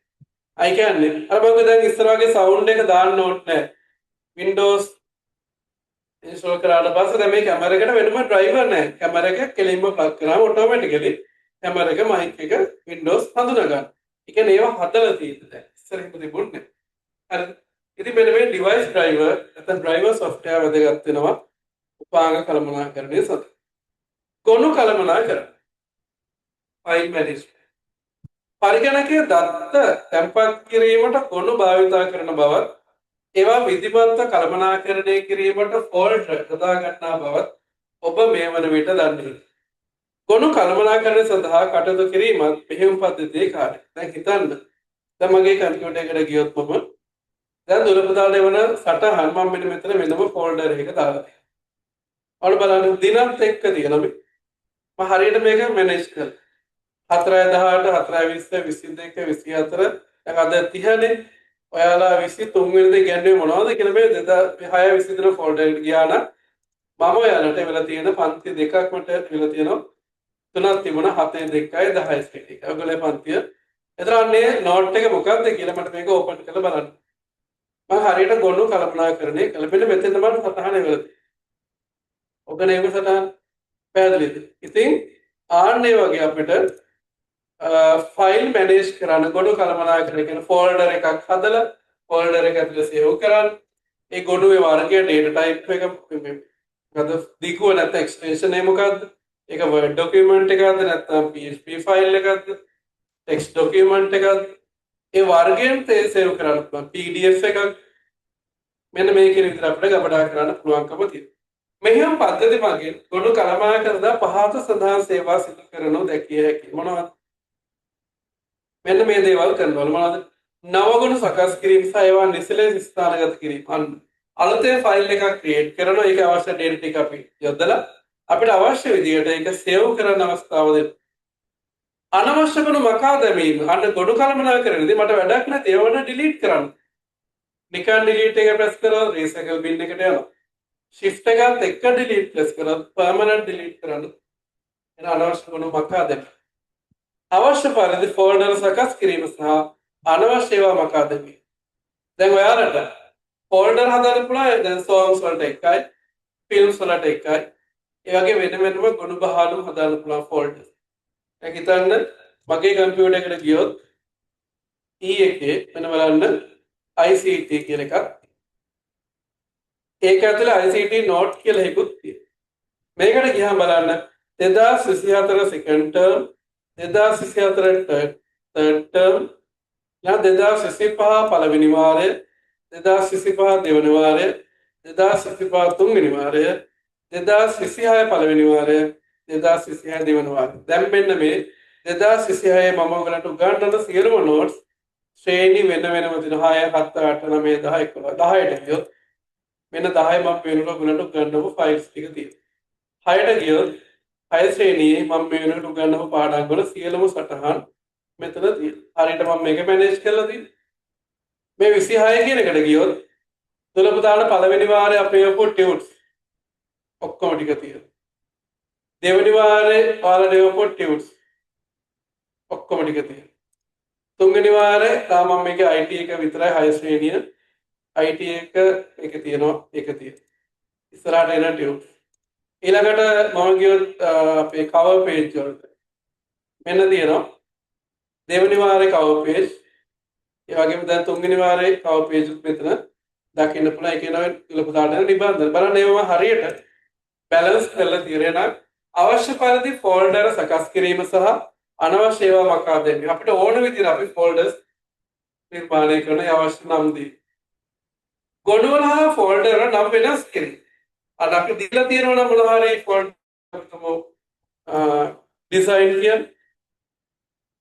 අයි කියන්නේ අර මම දැන් ඉස්සර වගේ සවුන්ඩ් එක දාන්න ඕනේ නැහැ. Windows install කරාට පස්සේ දැන් මේ කැමරා එකට වෙනම ඩ්‍රයිවර් නැහැ. කැමරා එක කෙලින්ම ප්ලග් කරාම ඔටෝමැටිකලි කැමරා එක, මයික් එක Windows හඳුනා ගන්නවා. ඒ කියන්නේ ඒවා හදලා තියෙන්නේ දැන්. ඉස්සර එහෙම තිබුණේ නැහැ. හරිද? ඉතින් මෙන්න මේ ඩිවයිස් ඩ්‍රයිවර් නැත්නම් ඩ්‍රයිවර් සොෆ්ට්වෙයාර් වැදගත් වෙනවා උපාංග කළමනාකරණය සඳහා. ගොනු කළමනාකරණ. File management. පරිගණකයේ දත්ත තැන්පත් කිරීමට ගොනු භාවිතා කරන බවත්, ඒවා විධිමත්ව කළමනාකරණය කිරීමට ෆෝල්ඩර් යොදා ගන්නා බවත් ඔබ මේ වන විට දන්නේ. ගොනු කළමනාකරණය සඳහා කටයුතු කිරීමත් මෙහෙයුම් පද්ධතියේ කාර්යයක්. දැන් හිතන්න. දැන් මගේ කම්පියුටර් එකට ගියොත් මම දැන් දුරපදාට එවන සටහන් මම මෙන්න මෙතන වෙනම ෆෝල්ඩර් එකක දාලා තියෙනවා. ඔයාලා බලන්න, දිනත් එක්ක තියෙනවා මේ. මම හරියට මේක මැනේජ් කළා. 4 18, 4 20, 22, 24. දැන් අද 30නේ. ඔයාලා 23 වෙනිදා ඉගැන්නුවේ මොනවද කියලා මේ 6 23 ෆෝල්ඩර් එකට ගියා නම් මම ඔයාලට එවලා තියෙන පන්ති දෙකක් මට එවලා තියෙනවා. තුනක් තිබුණා, 7 2යි 10 1. ඔයගොල්ලෝ පන්තිය. එතන අන්නේ නෝට් එක මොකක්ද කියලා මට මේක ඕපන් කරලා බලන්න. මම හරියට ගොනු කළමනාකරණය කළා. මෙන්න මෙතෙන් තමයි සටහන එවලා තියෙන්නේ. ඔක නේම සටහන පැහැදිලිද? ඉතින් ආන්න ඒ වගේ අපිට ෆයිල් මැනේජ් කරන්න, ගොනු කළමනාකරණය කියන ෆෝල්ඩර් එකක් හදලා ෆෝල්ඩර් එක ඇතුලේ සේව් කරන්න. ඒ ගොනුවේ වර්ගය, ඩේටා ටයිප් එක මොකද, දිගුව නැත්නම් එක්ස්ටෙන්ෂන් එක මොකද්ද? ඒක Word document එකක්ද නැත්නම් PHP file එකක්ද? ටෙක්ස්ට් ඩොකියුමන්ට් එකක්ද? ඒ වර්ගයෙන් සේව් කරන්න පුළුවන්. PDF එකක්. මෙන්න මේ කියන විදිහට අපිට ගබඩා කරන්න පුළුවන්කම තියෙනවා. මෙහෙයුම් පද්ධති මගින් ගොනු කළමනාකරන පහත සඳහන් සේවා සිදු කරනු දැකිය හැකියි. මොනවද? මෙන්න මේ දේවල් කරනවලු. මොනවද? නව ගොනු සකස් කිරීම සහ ඒවා නිසි ලෙස ස්ථානගත කිරීම. අන්න අලුතෙන් ෆයිල් එකක් ක්‍රියේට් කරනවා. ඒක අවශ්‍ය ඩේටා ටික අපි යොදලා අපිට අවශ්‍ය විදිහට ඒක සේව් කරන්න අවස්ථාව දෙනවා. අනවශ්‍ය ගොනු මකා දැමීම. අන්න ගොනු කළමනාකරණයේදී මට වැඩක් නැති ඒවට ඩිලීට් කරන්න. නිකන් ඩිලීට් එක ප්‍රෙස් කරොත් රීසයිකල් බින් එකට යනවා. ෂිෆ්ට් එකත් එක්ක ඩිලීට් ප්‍රෙස් කරොත් පර්මනන්ට් ඩිලීට් කරන්න. එන අනවශ්‍ය ගොනු මකා දැමීම. අවශ්‍ය පරිදි ෆෝල්ඩර් සකස් කිරීම සහ අනවශ්‍ය ඒවා මකා දැමීම. දැන් ඔයාලට ෆෝල්ඩර් හදන්න පුළුවන්. දැන් සෝංග්ස් වලට එකයි, ෆිල්ම්ස් වලට එකයි. ඒ වගේ වෙන වෙනම ගොනු බහලු හදන්න පුළුවන් ෆෝල්ඩර්. දැන් හිතන්න, මගේ කම්පියුටර් එකට ගියොත් E එකේ මෙන්න බලන්න ICT කියලා එකක්. ඒක ඇතුලේ ICT note කියලා එකකුත් තියෙනවා. මේකට ගියාම බලන්න, 2024 සෙකන්ඩ් ටර්ම්, 2024 තර්ඩ් ටර්ම්, යා 2025 පළවෙනි වාරය, 2025 දෙවනි වාරය, 2025 තුන්වෙනි වාරය, 2026 පළවෙනි වාරය, 2026 දෙවනි වාරය. දැන් මෙන්න මේ 2026 මම ඔයගලන්ට උගන්වන සියලුම නෝට්ස් ශ්‍රේණි වෙන වෙනම තියෙනවා. 6, 7, 8, 9, 10, 11. 10ට ගියොත් මෙන්න 10 මම වෙනකොට ඔයගලන්ට උගන්වපු ෆයිල්ස් ටික තියෙනවා. 6ට ගියොත් 6 ශ්‍රේණියේ මම මේ වෙනකොට උගන්වපු පාඩම් වල සියලුම සටහන් මෙතන තියෙනවා. හරියට මම මේක මැනේජ් කරලා තියෙනවා. මේ 26 කියන එකට ගියොත් දුලපුතාට පළවෙනි වාරේ අපේ එවපු ටියුට්ස් ඔක්කොම ටික තියෙනවා. දෙවෙනි වාරේ ඔයාලට එවපු ටියුට්ස් ඔක්කොම ටික තියෙනවා. තුන්වෙනි වාරේ තාම මම මේකේ IT එක විතරයි, 6 ශ්‍රේණිය IT එක මේකේ තියෙනවා, ඒක තියෙනවා. ඉස්සරහට එන ටියුට්ස්. ඊළඟට මම ගියොත් අපේ කවර් පේජ් වලට, මෙන්න තියෙනවා දෙවෙනි වාරේ කවර් පේජ්. ඒ වගේම දැන් තුන්වෙනි වාරේ කවර් පේජ් උත් මෙතන දකින්න පුළුවන්. ඒ කියනවා දුලපුතාට එන නිබන්ධන. බලන්න, ඒවා හරියට බැලන්ස් කරලා තියෙනවා නම් අවශ්‍ය පරිදි ෆෝල්ඩර් සකස් කිරීම සහ අනවශ්‍ය ඒවා මකා දැමීම. අපිට ඕන විදිහට අපි ෆෝල්ඩර්ස් නිර්මාණය කරන ඒ අවශ්‍ය නම් දී. ගොනුවල හා ෆෝල්ඩර් වල නම් වෙනස් කිරීම. අර අපි දීලා තියෙනවා නම් මොනවා හරි ෆෝල්ඩර් ඩිසයින් කියන්නේ,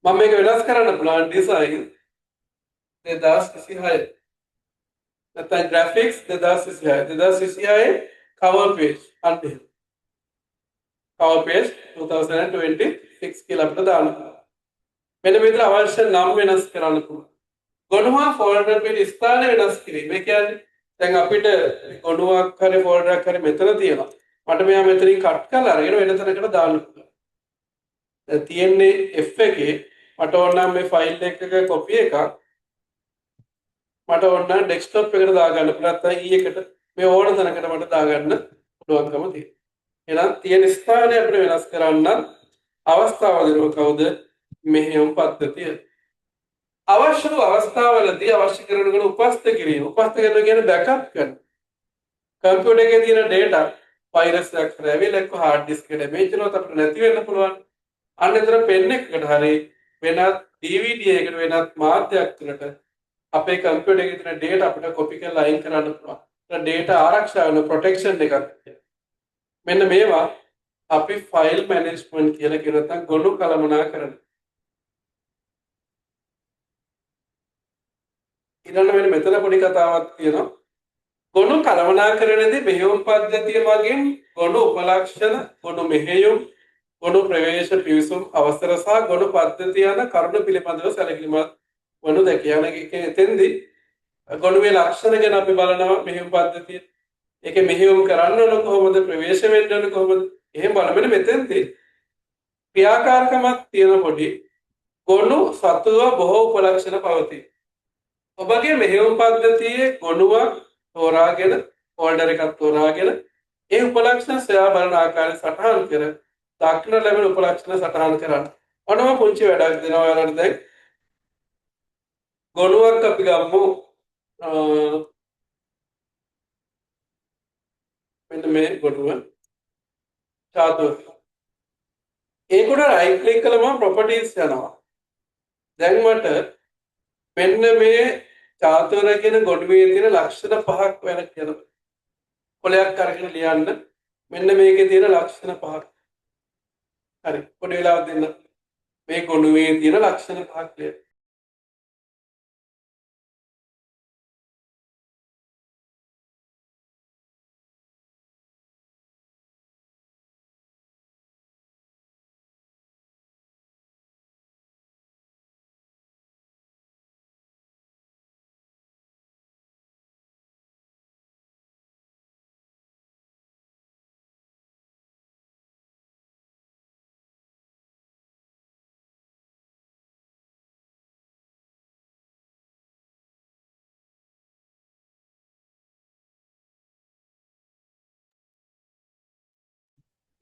මම මේක වෙනස් කරන්න පුළුවන් ඩිසයින් 2026 නැත්නම් ග්‍රැෆික්ස් 2026, 2026 කවර් පේජ්. අන්න එහෙම කවර් පේජ් 2026 කියලා අපිට දාන්න පුළුවන්. මෙන්න මේ විදිහට අවශ්‍ය නම් වෙනස් කරන්න පුළුවන්. ගොනුවා ෆෝල්ඩර් පිට ස්ථාන වෙනස් කිරීම. ඒ කියන්නේ දැන් අපිට ගොනුවක් හරි ෆෝල්ඩර් එකක් හරි මෙතන තියෙනවා. මට මෙයා මෙතනින් කට් කරලා අරගෙන වෙන තැනකට දාන්න පුළුවන්. දැන් තියෙන්නේ F එකේ. මට ඕන නම් මේ ෆයිල් එකක කොපි එකක් මට ඕන නම් ඩෙස්ක්ටොප් එකට දාගන්න පුළුවන්, නැත්නම් E එකට මේ ඕන තැනකට මට දාගන්න පුළුවන්කම තියෙනවා. එහෙනම් තියෙන ස්ථානය අපිට වෙනස් කරන්න අවස්ථාව දෙනවා කවුද? මෙහෙයුම් පද්ධතිය. අවශ්‍ය වූ අවස්ථාවලදී අවශ්‍ය කරන ගුණ උපස්ථ කිරීම. උපස්ථ කරනවා කියන්නේ බෑකප් කරන. කම්පියුටර් එකේ තියෙන ඩේටා වෛරස් එකක් හරි ඇවිල්ලා එක්ක හાર્ඩ් ඩිස්ක් එක ඩැමේජ් වෙනවා අපිට නැති වෙන්න පුළුවන්. අන්න එතන පෙන් එකකට හරි වෙනත් DVD එකකට වෙනත් මාධ්‍යයක් තුළට අපේ කම්පියුටර් එකේ තියෙන ඩේටා අපිට කොපි කරලා අයින් කරන්න පුළුවන්. ඒත් ඩේටා ආරක්ෂා වෙන ප්‍රොටෙක්ෂන් එකක්. මෙන්න මේවා අපි ෆයිල් මැනේජ්මන්ට් කියලා කියන නැත්නම් ගොනු කළමනාකරණ. ඊළඟ මෙන්න මෙතන පොඩි කතාවක් තියෙනවා. ගොනු කළමනාකරණයේදී මෙහෙයුම් පද්ධතිය මගින් ගොනු උපලක්ෂණ, ගොනු මෙහෙයුම්, ගොනු ප්‍රවේශ පිවිසුම් අවසර සහ ගොනු පද්ධතිය යන කරුණු පිළිබඳව සැලකිලිමත් වනු දැකිය. යන එක එතෙන්දී ගොනුවේ ලක්ෂණ ගැන අපි බලනවා මෙහෙයුම් පද්ධතිය. ඒකේ මෙහෙයුම් කරන්න ඕන කොහොමද, ප්‍රවේශ වෙන්න ඕන කොහොමද, එහෙම බලමු. මෙතෙන්දී ක්‍රියාකාරකමක් තියෙන පොඩි ගොනු සතුව බොහෝ උපලක්ෂණ පවතී. ඔබගේ මෙහෙයුම් පද්ධතියේ ගොනුවක් තෝරාගෙන, ෆෝල්ඩර් එකක් තෝරාගෙන ඒ උපලක්ෂණ සොයා බලන ආකාරය සටහන් කර දක්න ලැබෙන උපලක්ෂණ සටහන් කරන්න. ඔන්න මම පුංචි වැඩක් දෙනවා ඔයාලට දැන්. ගොනුවක් අපි ගමු. මෙන්න මේ ගොනුව චාතුර. ඒකට රයිට් ක්ලික් කළාම මම ප්‍රොපර්ටිස් යනවා. දැන් මට මෙන්න මේ චාතුර කියන ගොනුවේ තියෙන ලක්ෂණ පහක් වෙන කියනවා. කොලයක් අරගෙන ලියන්න. මෙන්න මේකේ තියෙන ලක්ෂණ පහක්. හරි, පොඩි වෙලාවක් දෙන්න. මේ ගොනුවේ තියෙන ලක්ෂණ පහක් ලියන්න.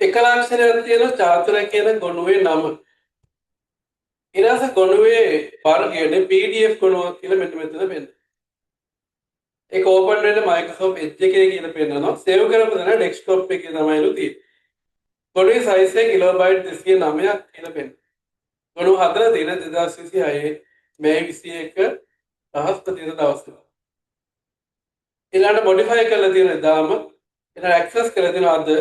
එක ලක්ෂණයක් තියෙනවා චාතුර කියන ගොනුවේ නම. ඊට පස්සේ ගොනුවේ වර්ගයනේ PDF ගොනුවක් කියලා මෙන්න මෙතන පෙන්නනවා. ඒක ඕපන් වෙන්න Microsoft Edge එකේ කියලා පෙන්නනවා. සේව් කරපු තැන ඩෙස්ක්ටොප් එකේ තමයිලු තියෙන්නේ. ගොනුවේ සයිස් එක කිලෝබයිට් 209ක් කියලා පෙන්නනවා. ගොනුව හදලා තියෙන 2026 මැයි 21 බ්‍රහස්පතින්දා දවසේ. ඊළඟට මොඩිෆයි කරලා තියෙන දාම ඊළඟ ඇක්සස් කරලා තියෙන අද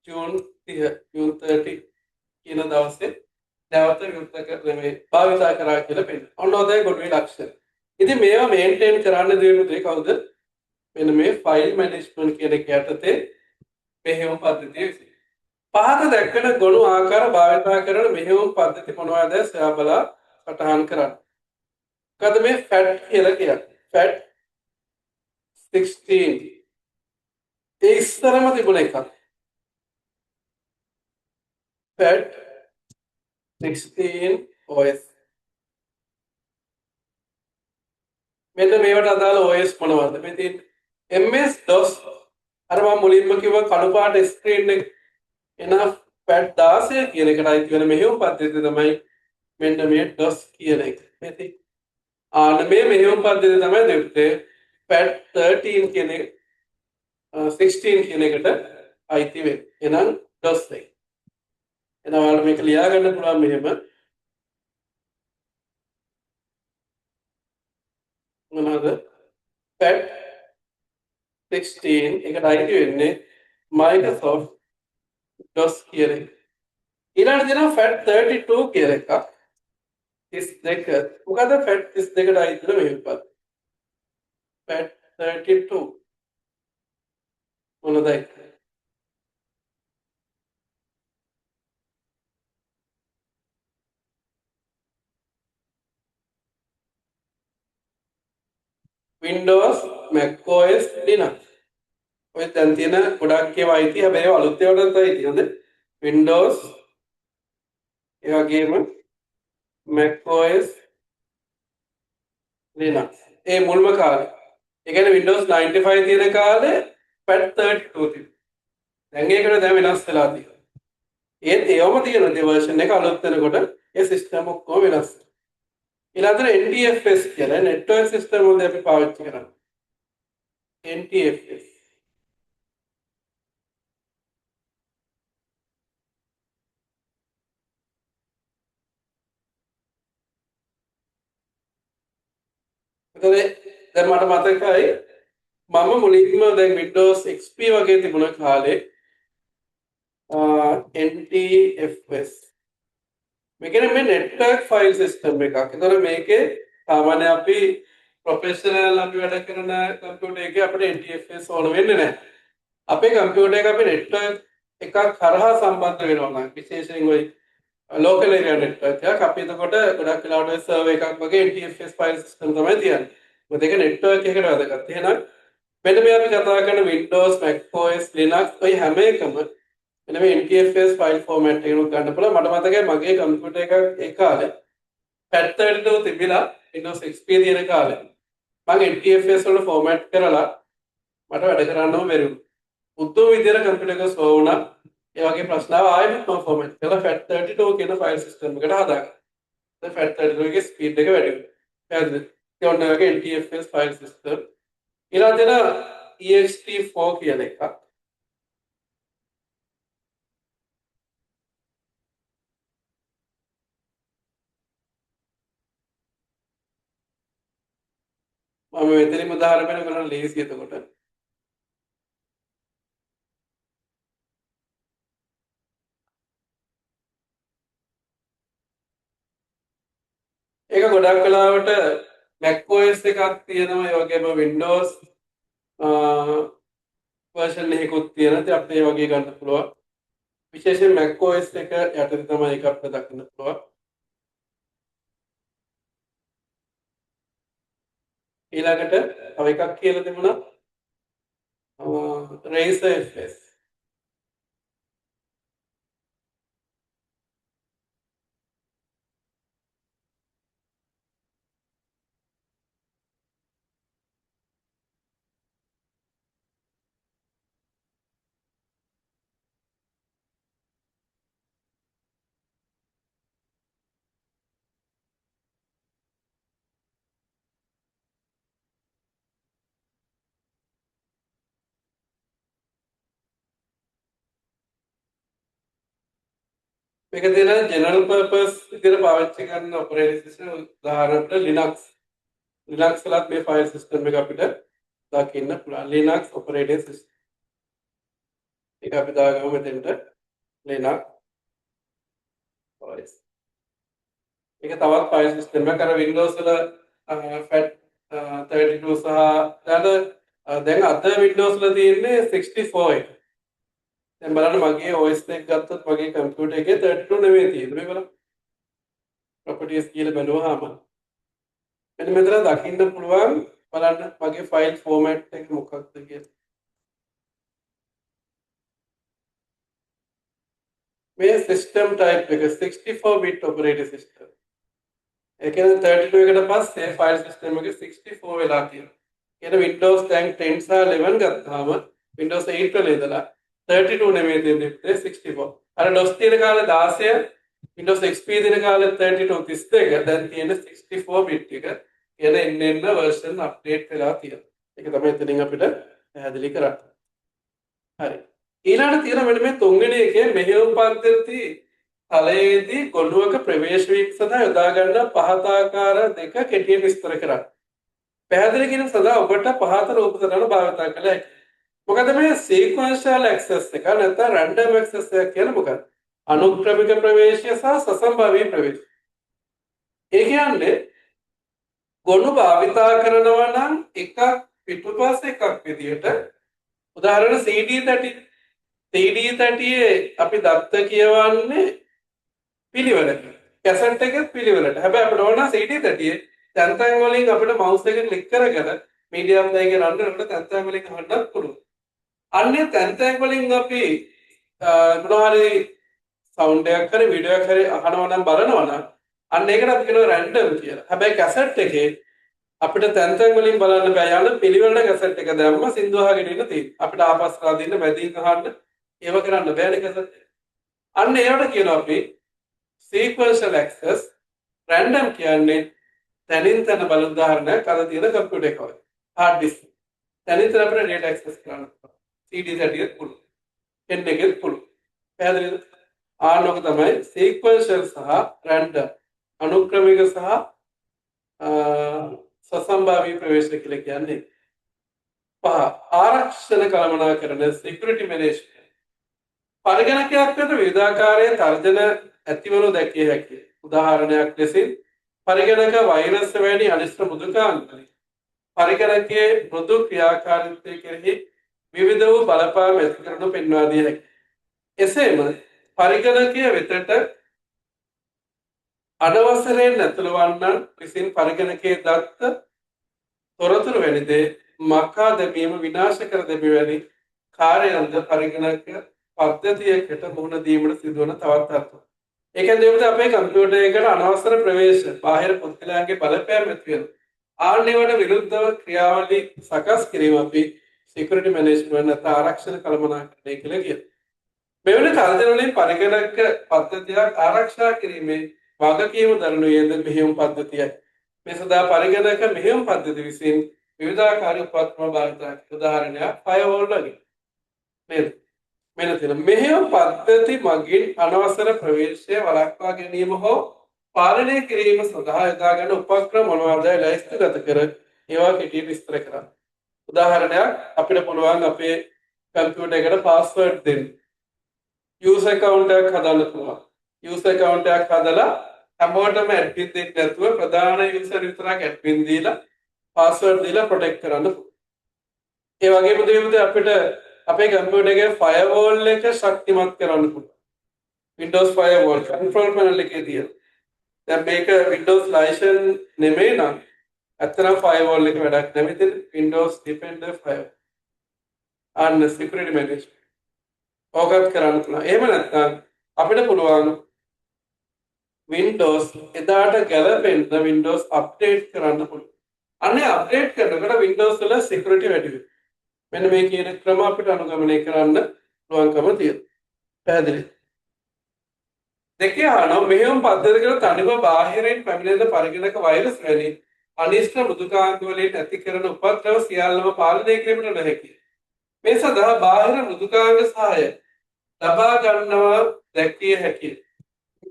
ජූන් 30 ජූන් 30 කියන දවසේ නැවත විවෘත කරලා මේ භාවිතා කරා කියලා පෙන්නනවා. ඔන්න ඔතේ ගොනුවේ ලක්ෂණ. ඉතින් මේවා මේන්ටේන් කරන්න දෙන්නේ කවුද? මෙන්න මේ ෆයිල් මැනේජ්මන්ට් කියන එක යටතේ මෙහෙයුම් පද්ධතිය විසින්. පහත දැක්වෙන ගොනු ආකාර භාවිතා කරන මෙහෙයුම් පද්ධති මොනවද සොයා බලා සටහන් කරන්න. මොකද මේ ෆැට් කියලා කියන්නේ? ෆැට් 16. ඒ ඉස්සරම තිබුණ එකක්. Fat 16 OS. මෙන්න මේවට අදාළ OS මොනවද? මේ තියෙන්නේ MS DOS. අර මම මුලින්ම කිව්ව කළු පාට ස්ක්‍රීන් එක. එන ෆැට් 16 කියන එකට අයිති වෙන මෙහෙයුම් පද්ධතිය තමයි මෙන්න මේ DOS කියන එක. මේ තියෙන්නේ. ආන මේ මෙහෙයුම් පද්ධතිය තමයි දෙන්නේ ෆැට් 13 කියන එක, 16 කියන එකට අයිති වෙන්නේ. එහෙනම් DOS එක. එහෙනම් ඔයාලට මේක ලියා ගන්න පුළුවන් මෙහෙම. මොනවාද? ෆැට් 16 එකට අයිති වෙන්නේ Microsoft DOS කියන එක. ඊළඟට දෙනවා ෆැට් 32 කියලා එකක්. 32. මොකද ෆැට් 32ට අයිති වෙන මෙහෙම පද. ෆැට් 32 මොනවද ඒක? Windows, Mac OS, Linux. ඔය දැන් තියෙන ගොඩක් ඒවා අයිති. හැබැයි ඒවා අලුත් ඒවාටත් අයිති. හොඳ. Windows ඒ වගේම Mac OS, Linux. ඒ මුල්ම කාලේ. ඒ කියන්නේ Windows 95 තියෙන කාලේ FAT32 තිබුණා. දැන් ඒකට දැන් වෙනස් වෙලා තියෙනවා. ඒත් ඒවම තියෙනවා. ඒ වර්ෂන් එක අලුත් වෙනකොට ඒ සිස්ටම් ඔක්කොම වෙනස් වෙනවා. ඊළඟට NTFS කියලා නෙට්වර්ක් සිස්ටම් වලදී අපි පාවිච්චි කරන්නේ. NTFS. එතකොට දැන් මට මතකයි මම මුලින්ම දැන් Windows XP වගේ තිබුණ කාලේ NTFS මේ කියන්නේ මේ නෙට්වර්ක් ෆයිල් සිස්ටම් එකක්. ඒතකොට මේකේ සාමාන්‍ය අපි ප්‍රොෆෙෂනල් අපි වැඩ කරන කම්පියුටර් එකේ අපිට NTFS ඕන වෙන්නේ නැහැ. අපේ කම්පියුටර් එක අපි නෙට්වර්ක් එකක් හරහා සම්බන්ධ වෙනවා නම් විශේෂයෙන් ඔය ලෝකල් ඒරියා නෙට්වර්ක් එකක් අපි එතකොට ගොඩක් වෙලාවට ඔය සර්වර් එකක් වගේ NTFS file system තමයි තියන්නේ. මොකද ඒක නෙට්වර්ක් එකකට වැදගත්. එහෙනම් මෙන්න මේ අපි කතා කරන Windows, Mac OS, Linux ඔය හැම එකම මෙන්න මේ NTFS file format එකකින් ගන්න පුළුවන්. මට මතකයි මගේ කම්පියුටර් එකක් ඒ කාලේ FAT32 තිබිලා Windows XP තියෙන කාලේ මං NTFS වල ෆෝමැට් කරලා මට වැඩ කරන්නම බැරි වුණා. උතුම් විදියට කම්පියුටර් එක ස්ලෝ වුණා. ඒ වගේ ප්‍රශ්න ආවා ආයෙත් මම ෆෝමැට් කරලා FAT32 කියන ෆයිල් සිස්ටම් එකට හදාගත්තා. දැන් FAT32 එකේ ස්පීඩ් එක වැඩි වුණා. පැහැදිලිද? ඉතින් ඔන්න ඔය වගේ NTFS file system. ඊළඟට දෙන EXT4 කියන එකක්. මම මෙතනින්ම උදාහරණ වෙන කරන ලේසි එතකොට. ඒක ගොඩක් වෙලාවට Mac OS එකක් තියෙනවා, ඒ වගේම Windows version එකකුත් තියෙනවා. ඉතින් අපිට ඒ වගේ ගන්න පුළුවන්. විශේෂයෙන් Mac OS එක යටතේ තමයි ඒක අපිට දකින්න පුළුවන්. ඊළඟට තව එකක් කියලා තිබුණා Razer FS. මේක තියෙන ජෙනරල් පර්පස් විදිහට පාවිච්චි කරන ඔපරේටින් සිස්ටම් උදාහරණයට Linux. Linux වලත් මේ ෆයිල් සිස්ටම් එක අපිට දකින්න පුළුවන්. Linux operating system. ඒක අපි දාගමු මෙතෙන්ට Linux OS. ඒක තවත් ෆයිල් සිස්ටම් එකක්. අර Windows වල FAT32 සහ දැන් අද Windows වල තියෙන්නේ 64 එක. දැන් බලන්න මගේ OS එක ගත්තොත් මගේ කම්පියුටර් එකේ 32 නෙමෙයි තියෙන්නේ. මේ බලන්න. ප්‍රොපර්ටිස් කියලා බැලුවාම මෙන්න මෙතන දකින්න පුළුවන් බලන්න මගේ ෆයිල් ෆෝමැට් එක මොකක්ද කියලා. මේ සිස්ටම් ටයිප් එක 64 bit operating system. ඒ කියන්නේ 32 එකට පස්සේ ෆයිල් සිස්ටම් එක 64 වෙලා තියෙනවා. කියන Windows දැන් 10 සහ 11 ගත්තාම Windows 8 වල ඉඳලා 32 නෙමෙයි තියෙන්නේ 64. අර DOS තියෙන කාලේ 16, Windows XP තියෙන කාලේ 32 32, දැන් තියෙන 64 bit එක. කියන එන්න එන්න version update වෙලා තියෙනවා. ඒක තමයි එතනින් අපිට පැහැදිලි කරන්නේ. හරි. ඊළඟට තියෙන මෙන්න මේ තුන්වෙනි එකේ මෙහෙයුම් පද්ධති තලයේදී ගොනුවක ප්‍රවේශ වීම සඳහා යොදා ගන්නා පහත ආකාර දෙක කෙටියෙන් විස්තර කරන්න. පැහැදිලි කිරීම සඳහා ඔබට පහත රූප සටහන භාවිතා කළ හැකියි. මොකද මේ සීක්වෙන්ෂල් ඇක්සස් එක නැත්නම් රැන්ඩම් ඇක්සස් එක කියන්නේ මොකක්ද? අනුක්‍රමික ප්‍රවේශය සහ සසම්භාවී ප්‍රවේශය. ඒ කියන්නේ ගොනු භාවිතා කරනවා නම් එකක් පිටුපස එකක් විදියට උදාහරණ CD30 CD30 අපි දත්ත කියවන්නේ පිළිවෙලට. කැසට් එකෙත් පිළිවෙලට. හැබැයි අපිට ඕන CD30 තැන් තැන් වලින් අපිට මවුස් එක ක්ලික් කරගෙන මීඩියා ප්ලේයර් එකේ රන් කරනකොට තැන් තැන් වලින් අහන්නත් පුළුවන්. අන්නේ තැන් තැන් වලින් අපි මොනවා හරි සවුන්ඩ් එකක් හරි වීඩියෝ එකක් හරි අහනවා නම් බලනවා නම් අන්න ඒකට අපි කියනවා රැන්ඩම් කියලා. හැබැයි කැසට් එකේ අපිට තැන් තැන් වලින් බලන්න බෑ, යන පිළිවෙලට කැසට් එක දැම්ම සින්දු අහගෙන ඉන්න තියෙන්නේ. අපිට ආපස්සට අදින්න, මැදින් අහන්න ඒව කරන්න බෑනේ කැසට් එක. අන්න ඒවට කියනවා අපි සීක්වෙන්ෂල් ඇක්සස්. රැන්ඩම් කියන්නේ තැනින් තැන බලන. උදාහරණයක්, අද තියෙන කම්පියුටර් එක වගේ හાર્ඩ් ඩිස්ක්. තැනින් තැන අපිට ඩේටා ඇක්සස් කරන්න පුළුවන්. CD හැටියට පුළුවන්. පෙන් එකෙත් පුළුවන්. පැහැදිලිද? ආන්න ඔක තමයි සීක්වෙන්ෂල් සහ රැන්ඩම්, අනුක්‍රමික සහ සසම්භාවී ප්‍රවේශ කියලා කියන්නේ. පහ, ආරක්ෂණ කළමනාකරණ, සිකියුරිටි මැනේජ්මන්ට්. පරිගණකයක් වෙත විවිධාකාරයේ තර්ජන ඇතිවනු දැකිය හැකිය. උදාහරණයක් ලෙසින් පරිගණක වෛරස් වැනි අනිෂ්ට මෘදුකාංග වලින් පරිගණකයේ මෘදු ක්‍රියාකාරීත්වය කෙරෙහි විවිධ වූ බලපෑම් ඇති කරනු පෙන්වා දිය හැකිය. එසේම පරිගණකය වෙතට අනවසරයෙන් ඇතුළු වන්නන් විසින් පරිගණකයේ දත්ත, තොරතුරු වැනි දේ මකා දැමීම, විනාශ කර දැමීම වැනි කාර්යයන්ද පරිගණක පද්ධතියකට මුහුණ දීමට සිදුවන තවත් තත්ත්වයක්. ඒ කියන්නේ දෙවිද අපේ කම්පියුටර් එකට අනවසර ප්‍රවේශ, බාහිර පුද්ගලයන්ගේ බලපෑම් ඇති වෙනවා. ආන්න ඒවට විරුද්ධව ක්‍රියාවලි සකස් කිරීම අපි සිකියුරිටි මැනේජ්මන්ට් නැත්නම් ආරක්ෂණ කළමනාකරණය කියලා කියනවා. මෙවැනි තර්ජන වලින් පරිගණක පද්ධතියක් ආරක්ෂා කිරීමේ වගකීම දරනුයේද මෙහෙයුම් පද්ධතියයි. මේ සඳහා පරිගණක මෙහෙයුම් පද්ධති විසින් විවිධාකාර උපක්‍රම භාවිත කරනවා. උදාහරණයක් ෆයර්වෝල් වගේ. නේද? මෙන්න තියෙන මෙහෙයුම් පද්ධති මගින් අනවසර ප්‍රවේශය වළක්වා ගැනීම හෝ පාලනය කිරීම සඳහා යොදා ගන්න උපක්‍රම මොනවාද ලැයිස්තුගත කර ඒවා කෙටියෙන් විස්තර කරන්න. උදාහරණයක්, අපිට පුළුවන් අපේ කම්පියුටර් එකට පාස්වර්ඩ් දෙන්න. යූසර් ඇකවුන්ට් එකක් හදන්න පුළුවන්. යූසර් ඇකවුන්ට් එකක් හදලා හැමෝටම ඇඩ්මින් දෙන්න නැතුව ප්‍රධාන යූසර් විතරක් ඇඩ්මින් දීලා, පාස්වර්ඩ් දීලා ප්‍රොටෙක්ට් කරන්න පුළුවන්. ඒ වගේම දේවද අපිට අපේ කම්පියුටර් එකේ ෆයර්වෝල් එක ශක්තිමත් කරන්න පුළුවන්. Windows Firewall control panel එකේ තියෙන. දැන් මේක Windows license නෙමෙයි නම් ඇත්තටම ෆයර්වෝල් එක වැඩක් නෙමෙයි. ඉතින් Windows Defender Firewall. අන්න security management. ඕකත් කරන්න පුළුවන්. එහෙම නැත්නම් අපිට පුළුවන් Windows එදාට ගැලපෙන්න Windows update කරන්න පුළුවන්. අන්න ඒ අප්ඩේට් කරනකොට Windows වල සිකියුරිටි වැඩි වෙනවා. මෙන්න මේ කියන ක්‍රම අපිට අනුගමනය කරන්න පුළුවන්කම තියෙනවා. පැහැදිලිද? දෙකේ අහනවා, මෙහෙයුම් පද්ධති කර තනිව බාහිරින් පැමිණෙන පරිගණක වෛරස් වැනි අනිෂ්ට මෘදුකාංග වලින් ඇති කරන උපද්‍රව සියල්ලම පාලනය කිරීමට නොහැකිය. මේ සඳහා බාහිර මෘදුකාංග සහාය ලබා ගන්නවා දැකිය හැකිය.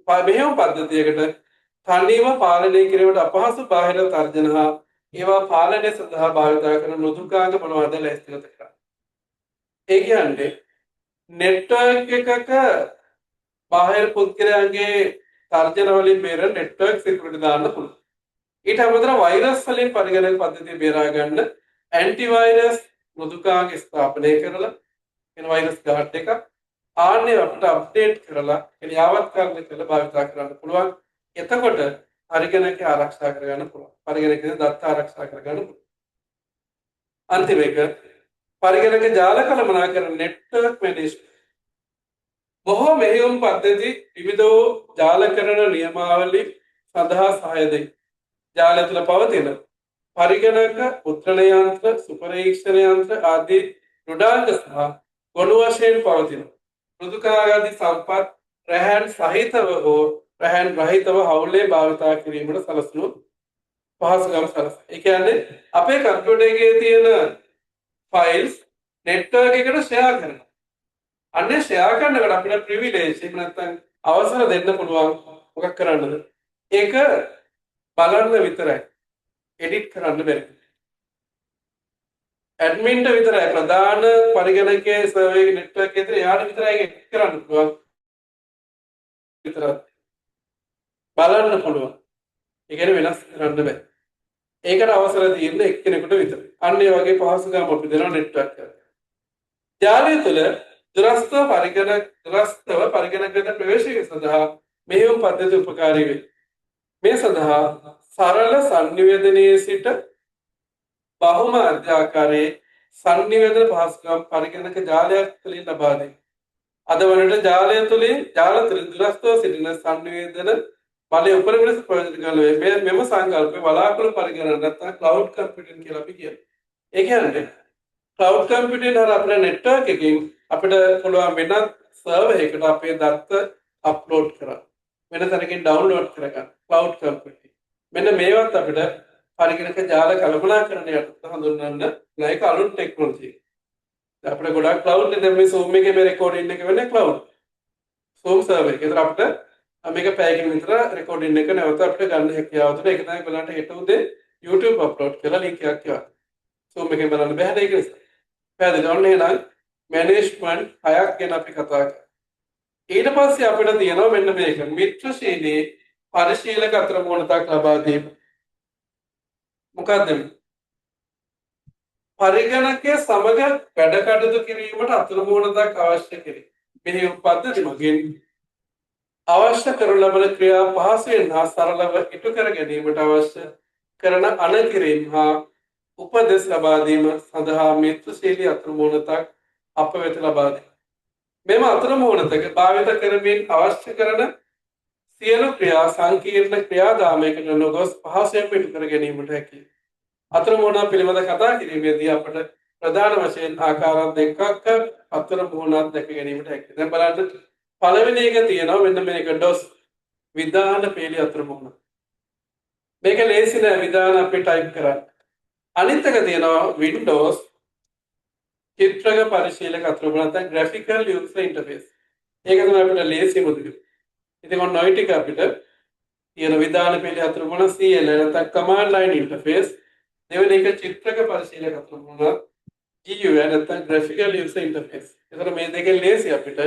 මෙහෙයුම් පද්ධතියකට තනිව පාලනය කිරීමට අපහසු බාහිර තර්ජන හා ඒවා පාලනය සඳහා භාවිතා කරන මෘදුකාංග මොනවද ලැයිස්තුගත කරන්න. ඒ කියන්නේ නෙට්වර්ක් එකක බාහිර පුද්ගලයන්ගේ තර්ජන වලින් බේරෙන්න නෙට්වර්ක් සිකියුරිටි දාන්න පුළුවන්. ඊට අමතරව වෛරස් වලින් පරිගණක පද්ධතිය බේරා ගන්න ඇන්ටිවෛරස් මෘදුකාංග ස්ථාපනය කරලා, වෙන වෛරස් ගාඩ් එකක් ආන්නේ අපිට අප්ඩේට් කරලා, කියන්නේ යාවත්කාලීන කරලා භාවිතා කරන්න පුළුවන්. එතකොට පරිගණකය ආරක්ෂා කරගන්න පුළුවන්. පරිගණකයේ දත්ත ආරක්ෂා කරගන්න පුළුවන්. අන්තිම එක, පරිගණක ජාල කළමනාකරණ, නෙට්වර්ක් මැනේජ්මන්ට්. බොහෝ මෙහෙයුම් පද්ධති විවිධ වූ ජාලකරණ නියමාවලි සඳහා සහාය දෙයි. ජාලය තුළ පවතින පරිගණක, මුද්‍රණ යන්ත්‍ර, සුපරීක්ෂණ යන්ත්‍ර ආදී මෘඩාංග සහ ගොනු වශයෙන් පවතින මෘදුකාංග ආදී සම්පත් රැහන් සහිතව හෝ රැහන් රහිතව හවුලේ භාවිතා කිරීමට සලසනු පහසුකම් සලසයි. ඒ කියන්නේ අපේ කම්පියුටර් එකේ තියෙන ෆයිල්ස් නෙට්වර්ක් එකට ෂෙයා කරනවා. අන්න ෂෙයා කරනකොට අපිට ප්‍රිවිලේජ් එහෙම නැත්නම් අවසර දෙන්න පුළුවන්. මොකක් කරන්නද? ඒක බලන්න විතරයි. එඩිට් කරන්න බැරි. ඇඩ්මින්ට විතරයි, ප්‍රධාන පරිගණකයේ සර්වර් එක නෙට්වර්ක් එකේ තියෙන එයාට විතරයි ඒක එඩිට් කරන්න පුළුවන්. විතරක්. බලන්න පුළුවන්. ඒ කියන්නේ වෙනස් කරන්න බෑ. ඒකට අවසර තියෙන්නේ එක්කෙනෙකුට විතරයි. අන්න ඒ වගේ පහසුකම් අපි දෙනවා නෙට්වර්ක් එකට. ජාලය තුළ දුරස්ථව පරිගණකයට ප්‍රවේශය සඳහා මෙහෙයුම් පද්ධති උපකාරී වේ. මේ සඳහා සරල සන්නිවේදනයේ සිට බහුම ආකාරයේ සන්නිවේදන පහසුකම් පරිගණක ජාලයක් තුළින් ලබා දෙයි. අද වනවිට ජාලය තුළින් ජාල තුළින් දුරස්ථව සිටින සන්නිවේදන බලයේ උපරිම ලෙස ප්‍රයෝජන ගන්න මේ මෙම සංකල්පය වලාකුළු පරිගණන නැත්නම් ක්ලවුඩ් කම්පියුටිං කියලා අපි කියනවා. ඒ කියන්නේ ක්ලවුඩ් කම්පියුටිං අර අපේ නෙට්වර්ක් එකකින් අපිට පුළුවන් වෙනත් සර්වර් එකකට අපේ දත්ත අප්ලෝඩ් කරන්න. වෙන තැනකින් ඩවුන්ලෝඩ් කරගන්න. Cloud computing. මෙන්න මේවත් අපිට පරිගණක ජාල කළමනාකරණය යටතේ හඳුන්වන්න ඒක අලුත් ටෙක්නොලොජි එක. දැන් අපිට ගොඩක් ක්ලවුඩ් නේ. දැන් මේ Zoom එකේ මේ රෙකෝඩින් එක වෙන්නේ ක්ලවුඩ්. Zoom server එක. ඒතර අපිට මේක පැයකින් විතර රෙකෝඩින් එක නැවත අපිට ගන්න හැකියාව තියෙනවා. ඒක තමයි බලන්න හෙට උදේ YouTube upload කරලා ලින්ක් එකක් එවන්න. Zoom එකෙන් බලන්න බැහැ ඒක නිසා. පැහැදිලි. ඔන්න එහෙනම් මැනේජ්මන්ට් හයක් ගැන අපි කතා කරා. ඊට පස්සේ අපිට තියෙනවා මෙන්න මේක. මිත්‍රශීලී පරිශීලක අතුරුමුහුණතක් ලබා දීම. මොකද්ද මේ? පරිගණකය සමග වැඩ කටයුතු කිරීමට අතුරුමුහුණතක් අවශ්‍ය කෙරේ. මෙහි පද්ධති මගින් අවශ්‍ය කරනු ලබන ක්‍රියා පහසුවෙන් හා සරලව ඉටු කර ගැනීමට අවශ්‍ය කරන අණකිරීම් හා උපදෙස් ලබා දීම සඳහා මිත්‍රශීලී අතුරුමුහුණතක් අප වෙත ලබා දෙයි. මෙම අතුරුමුහුණතක භාවිත කරමින් අවශ්‍ය කරන සියලු ක්‍රියා සංකීර්ණ ක්‍රියාදාමයකට නොගොස් පහසුවෙන්ම ඉටු කර ගැනීමට හැකිය. අතුරුමුහුණ පිළිබඳ කතා කිරීමේදී අපට ප්‍රධාන වශයෙන් ආකාර දෙකක් අතුරුමුහුණක් දැක ගැනීමට හැකිය. දැන් බලන්න, පළවෙනි එක තියෙනවා මෙන්න මේක, DOS විධාන පේලි අතුරුමුහුණ. මේක ලේසි නෑ විධාන අපි ටයිප් කරන්න. අනිත් එක තියෙනවා Windows චිත්‍රක පරිශීලක අතුරුමුහුණ නැත්නම් graphical user interface. ඒක තමයි අපිට ලේසිම දේ. ඉතින් ඔන්න ඔය ටික අපිට තියෙන විධාන පේලි අතුරුමුහුණ CLI නැත්නම් command line interface. දෙවෙනි එක චිත්‍රක පරිශීලක අතුරුමුහුණ GUI නැත්නම් graphical user interface. එතකොට මේ දෙකෙන් ලේසි අපිට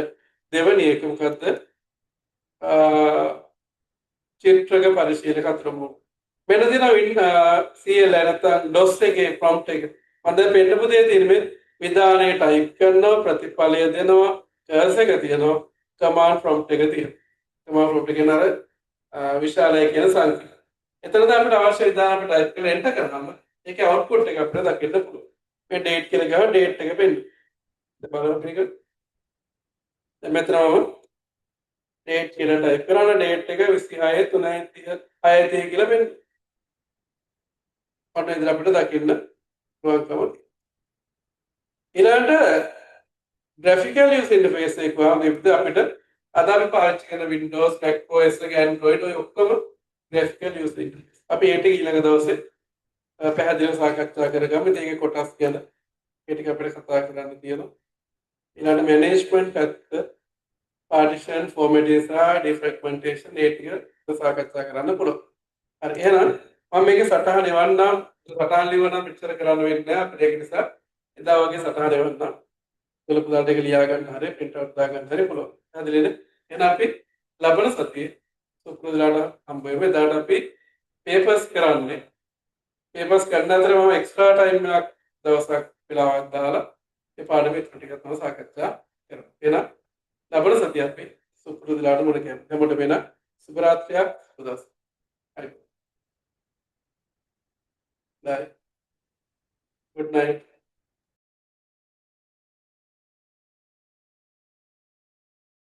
දෙවෙනි එක මොකද්ද? චිත්‍රක පරිශීලක අතුරුමුහුණ. මෙන්න තියෙනවා CLI නැත්නම් DOS එකේ ප්‍රොම්ප්ට් එක. මම දැන් පෙන්නපු දේ තියෙන මේ විධානය ටයිප් කරනවා, ප්‍රතිඵලය දෙනවා, කර්සර් එක තියෙනවා, කමාන්ඩ් ප්‍රොම්ප්ට් එක තියෙනවා. කමාන්ඩ් ප්‍රොම්ප්ට් එක කියන්නේ අර විශාලය කියන සංකේත. එතනදී අපිට අවශ්‍ය විධාන අපි ටයිප් කරලා එන්ටර් කරාම ඒකේ අවුට්පුට් එක අපිට දකින්න පුළුවන්. මේ ඩේට් කියලා ගහම ඩේට් එක පෙන්නනවා. දැන් බලමු මේක. දැන් මෙතන මම ඩේට් කියලා ටයිප් කරාම ඩේට් එක 26 3 30 6 30 කියලා පෙන්නනවා. ඔන්න ඉතින් අපිට දකින්න පුළුවන්කම තියෙනවා. ඊළඟට ග්‍රැෆිකල් යූසර් ඉන්ටර්ෆේස් එක වහම අපිට අද අපි පාවිච්චි කරන Windows, Mac OS එක, Android ඔය ඔක්කොම ග්‍රැෆිකල් යූසර් ඉන්ටර්ෆේස්. අපි ඒ ටික ඊළඟ දවසේ පැහැදිලිව සාකච්ඡා කරගමු. ඉතින් ඒකේ කොටස් ගැන ඒ ටික අපිට කතා කරන්න තියෙනවා. ඊළඟට මැනේජ්මන්ට් පැත්ත, පාටිෂන්, ෆෝමැටිං සහ ඩිෆ්‍රැග්මන්ටේෂන් ඒ ටික සාකච්ඡා කරන්න පුළුවන්. හරි, එහෙනම් මම මේකේ සටහන එවන්නම්. සටහන් ලියුවා නම් මෙච්චර කරන්න වෙන්නේ නැහැ අපිට. ඒක නිසා එදා වගේ සටහන එවන්නම්. ඔයාලා පුතාලට ඒක ලියා ගන්න හරි ප්‍රින්ට් අවුට් දා ගන්න හරි පුළුවන්. පැහැදිලිද? එහෙනම් අපි ලබන සතියේ සුපුරුදුලාට හම්බ වෙමු. එදාට අපි පේපර්ස් කරන්නේ. පේපර්ස් කරන අතර මම එක්ස්ට්‍රා ටයිම් එකක් දවසක් වෙලාවක් දාලා මේ පාඩමේ ඉතුරු ටික තමයි සාකච්ඡා කරමු. එහෙනම් ලබන සතිය අපි සුපුරුදුලාට මුණ ගැහෙමු. හැමෝටම වෙන සුබ රාත්‍රියක්, සුබ දවසක්. හරි. Bye. Good night.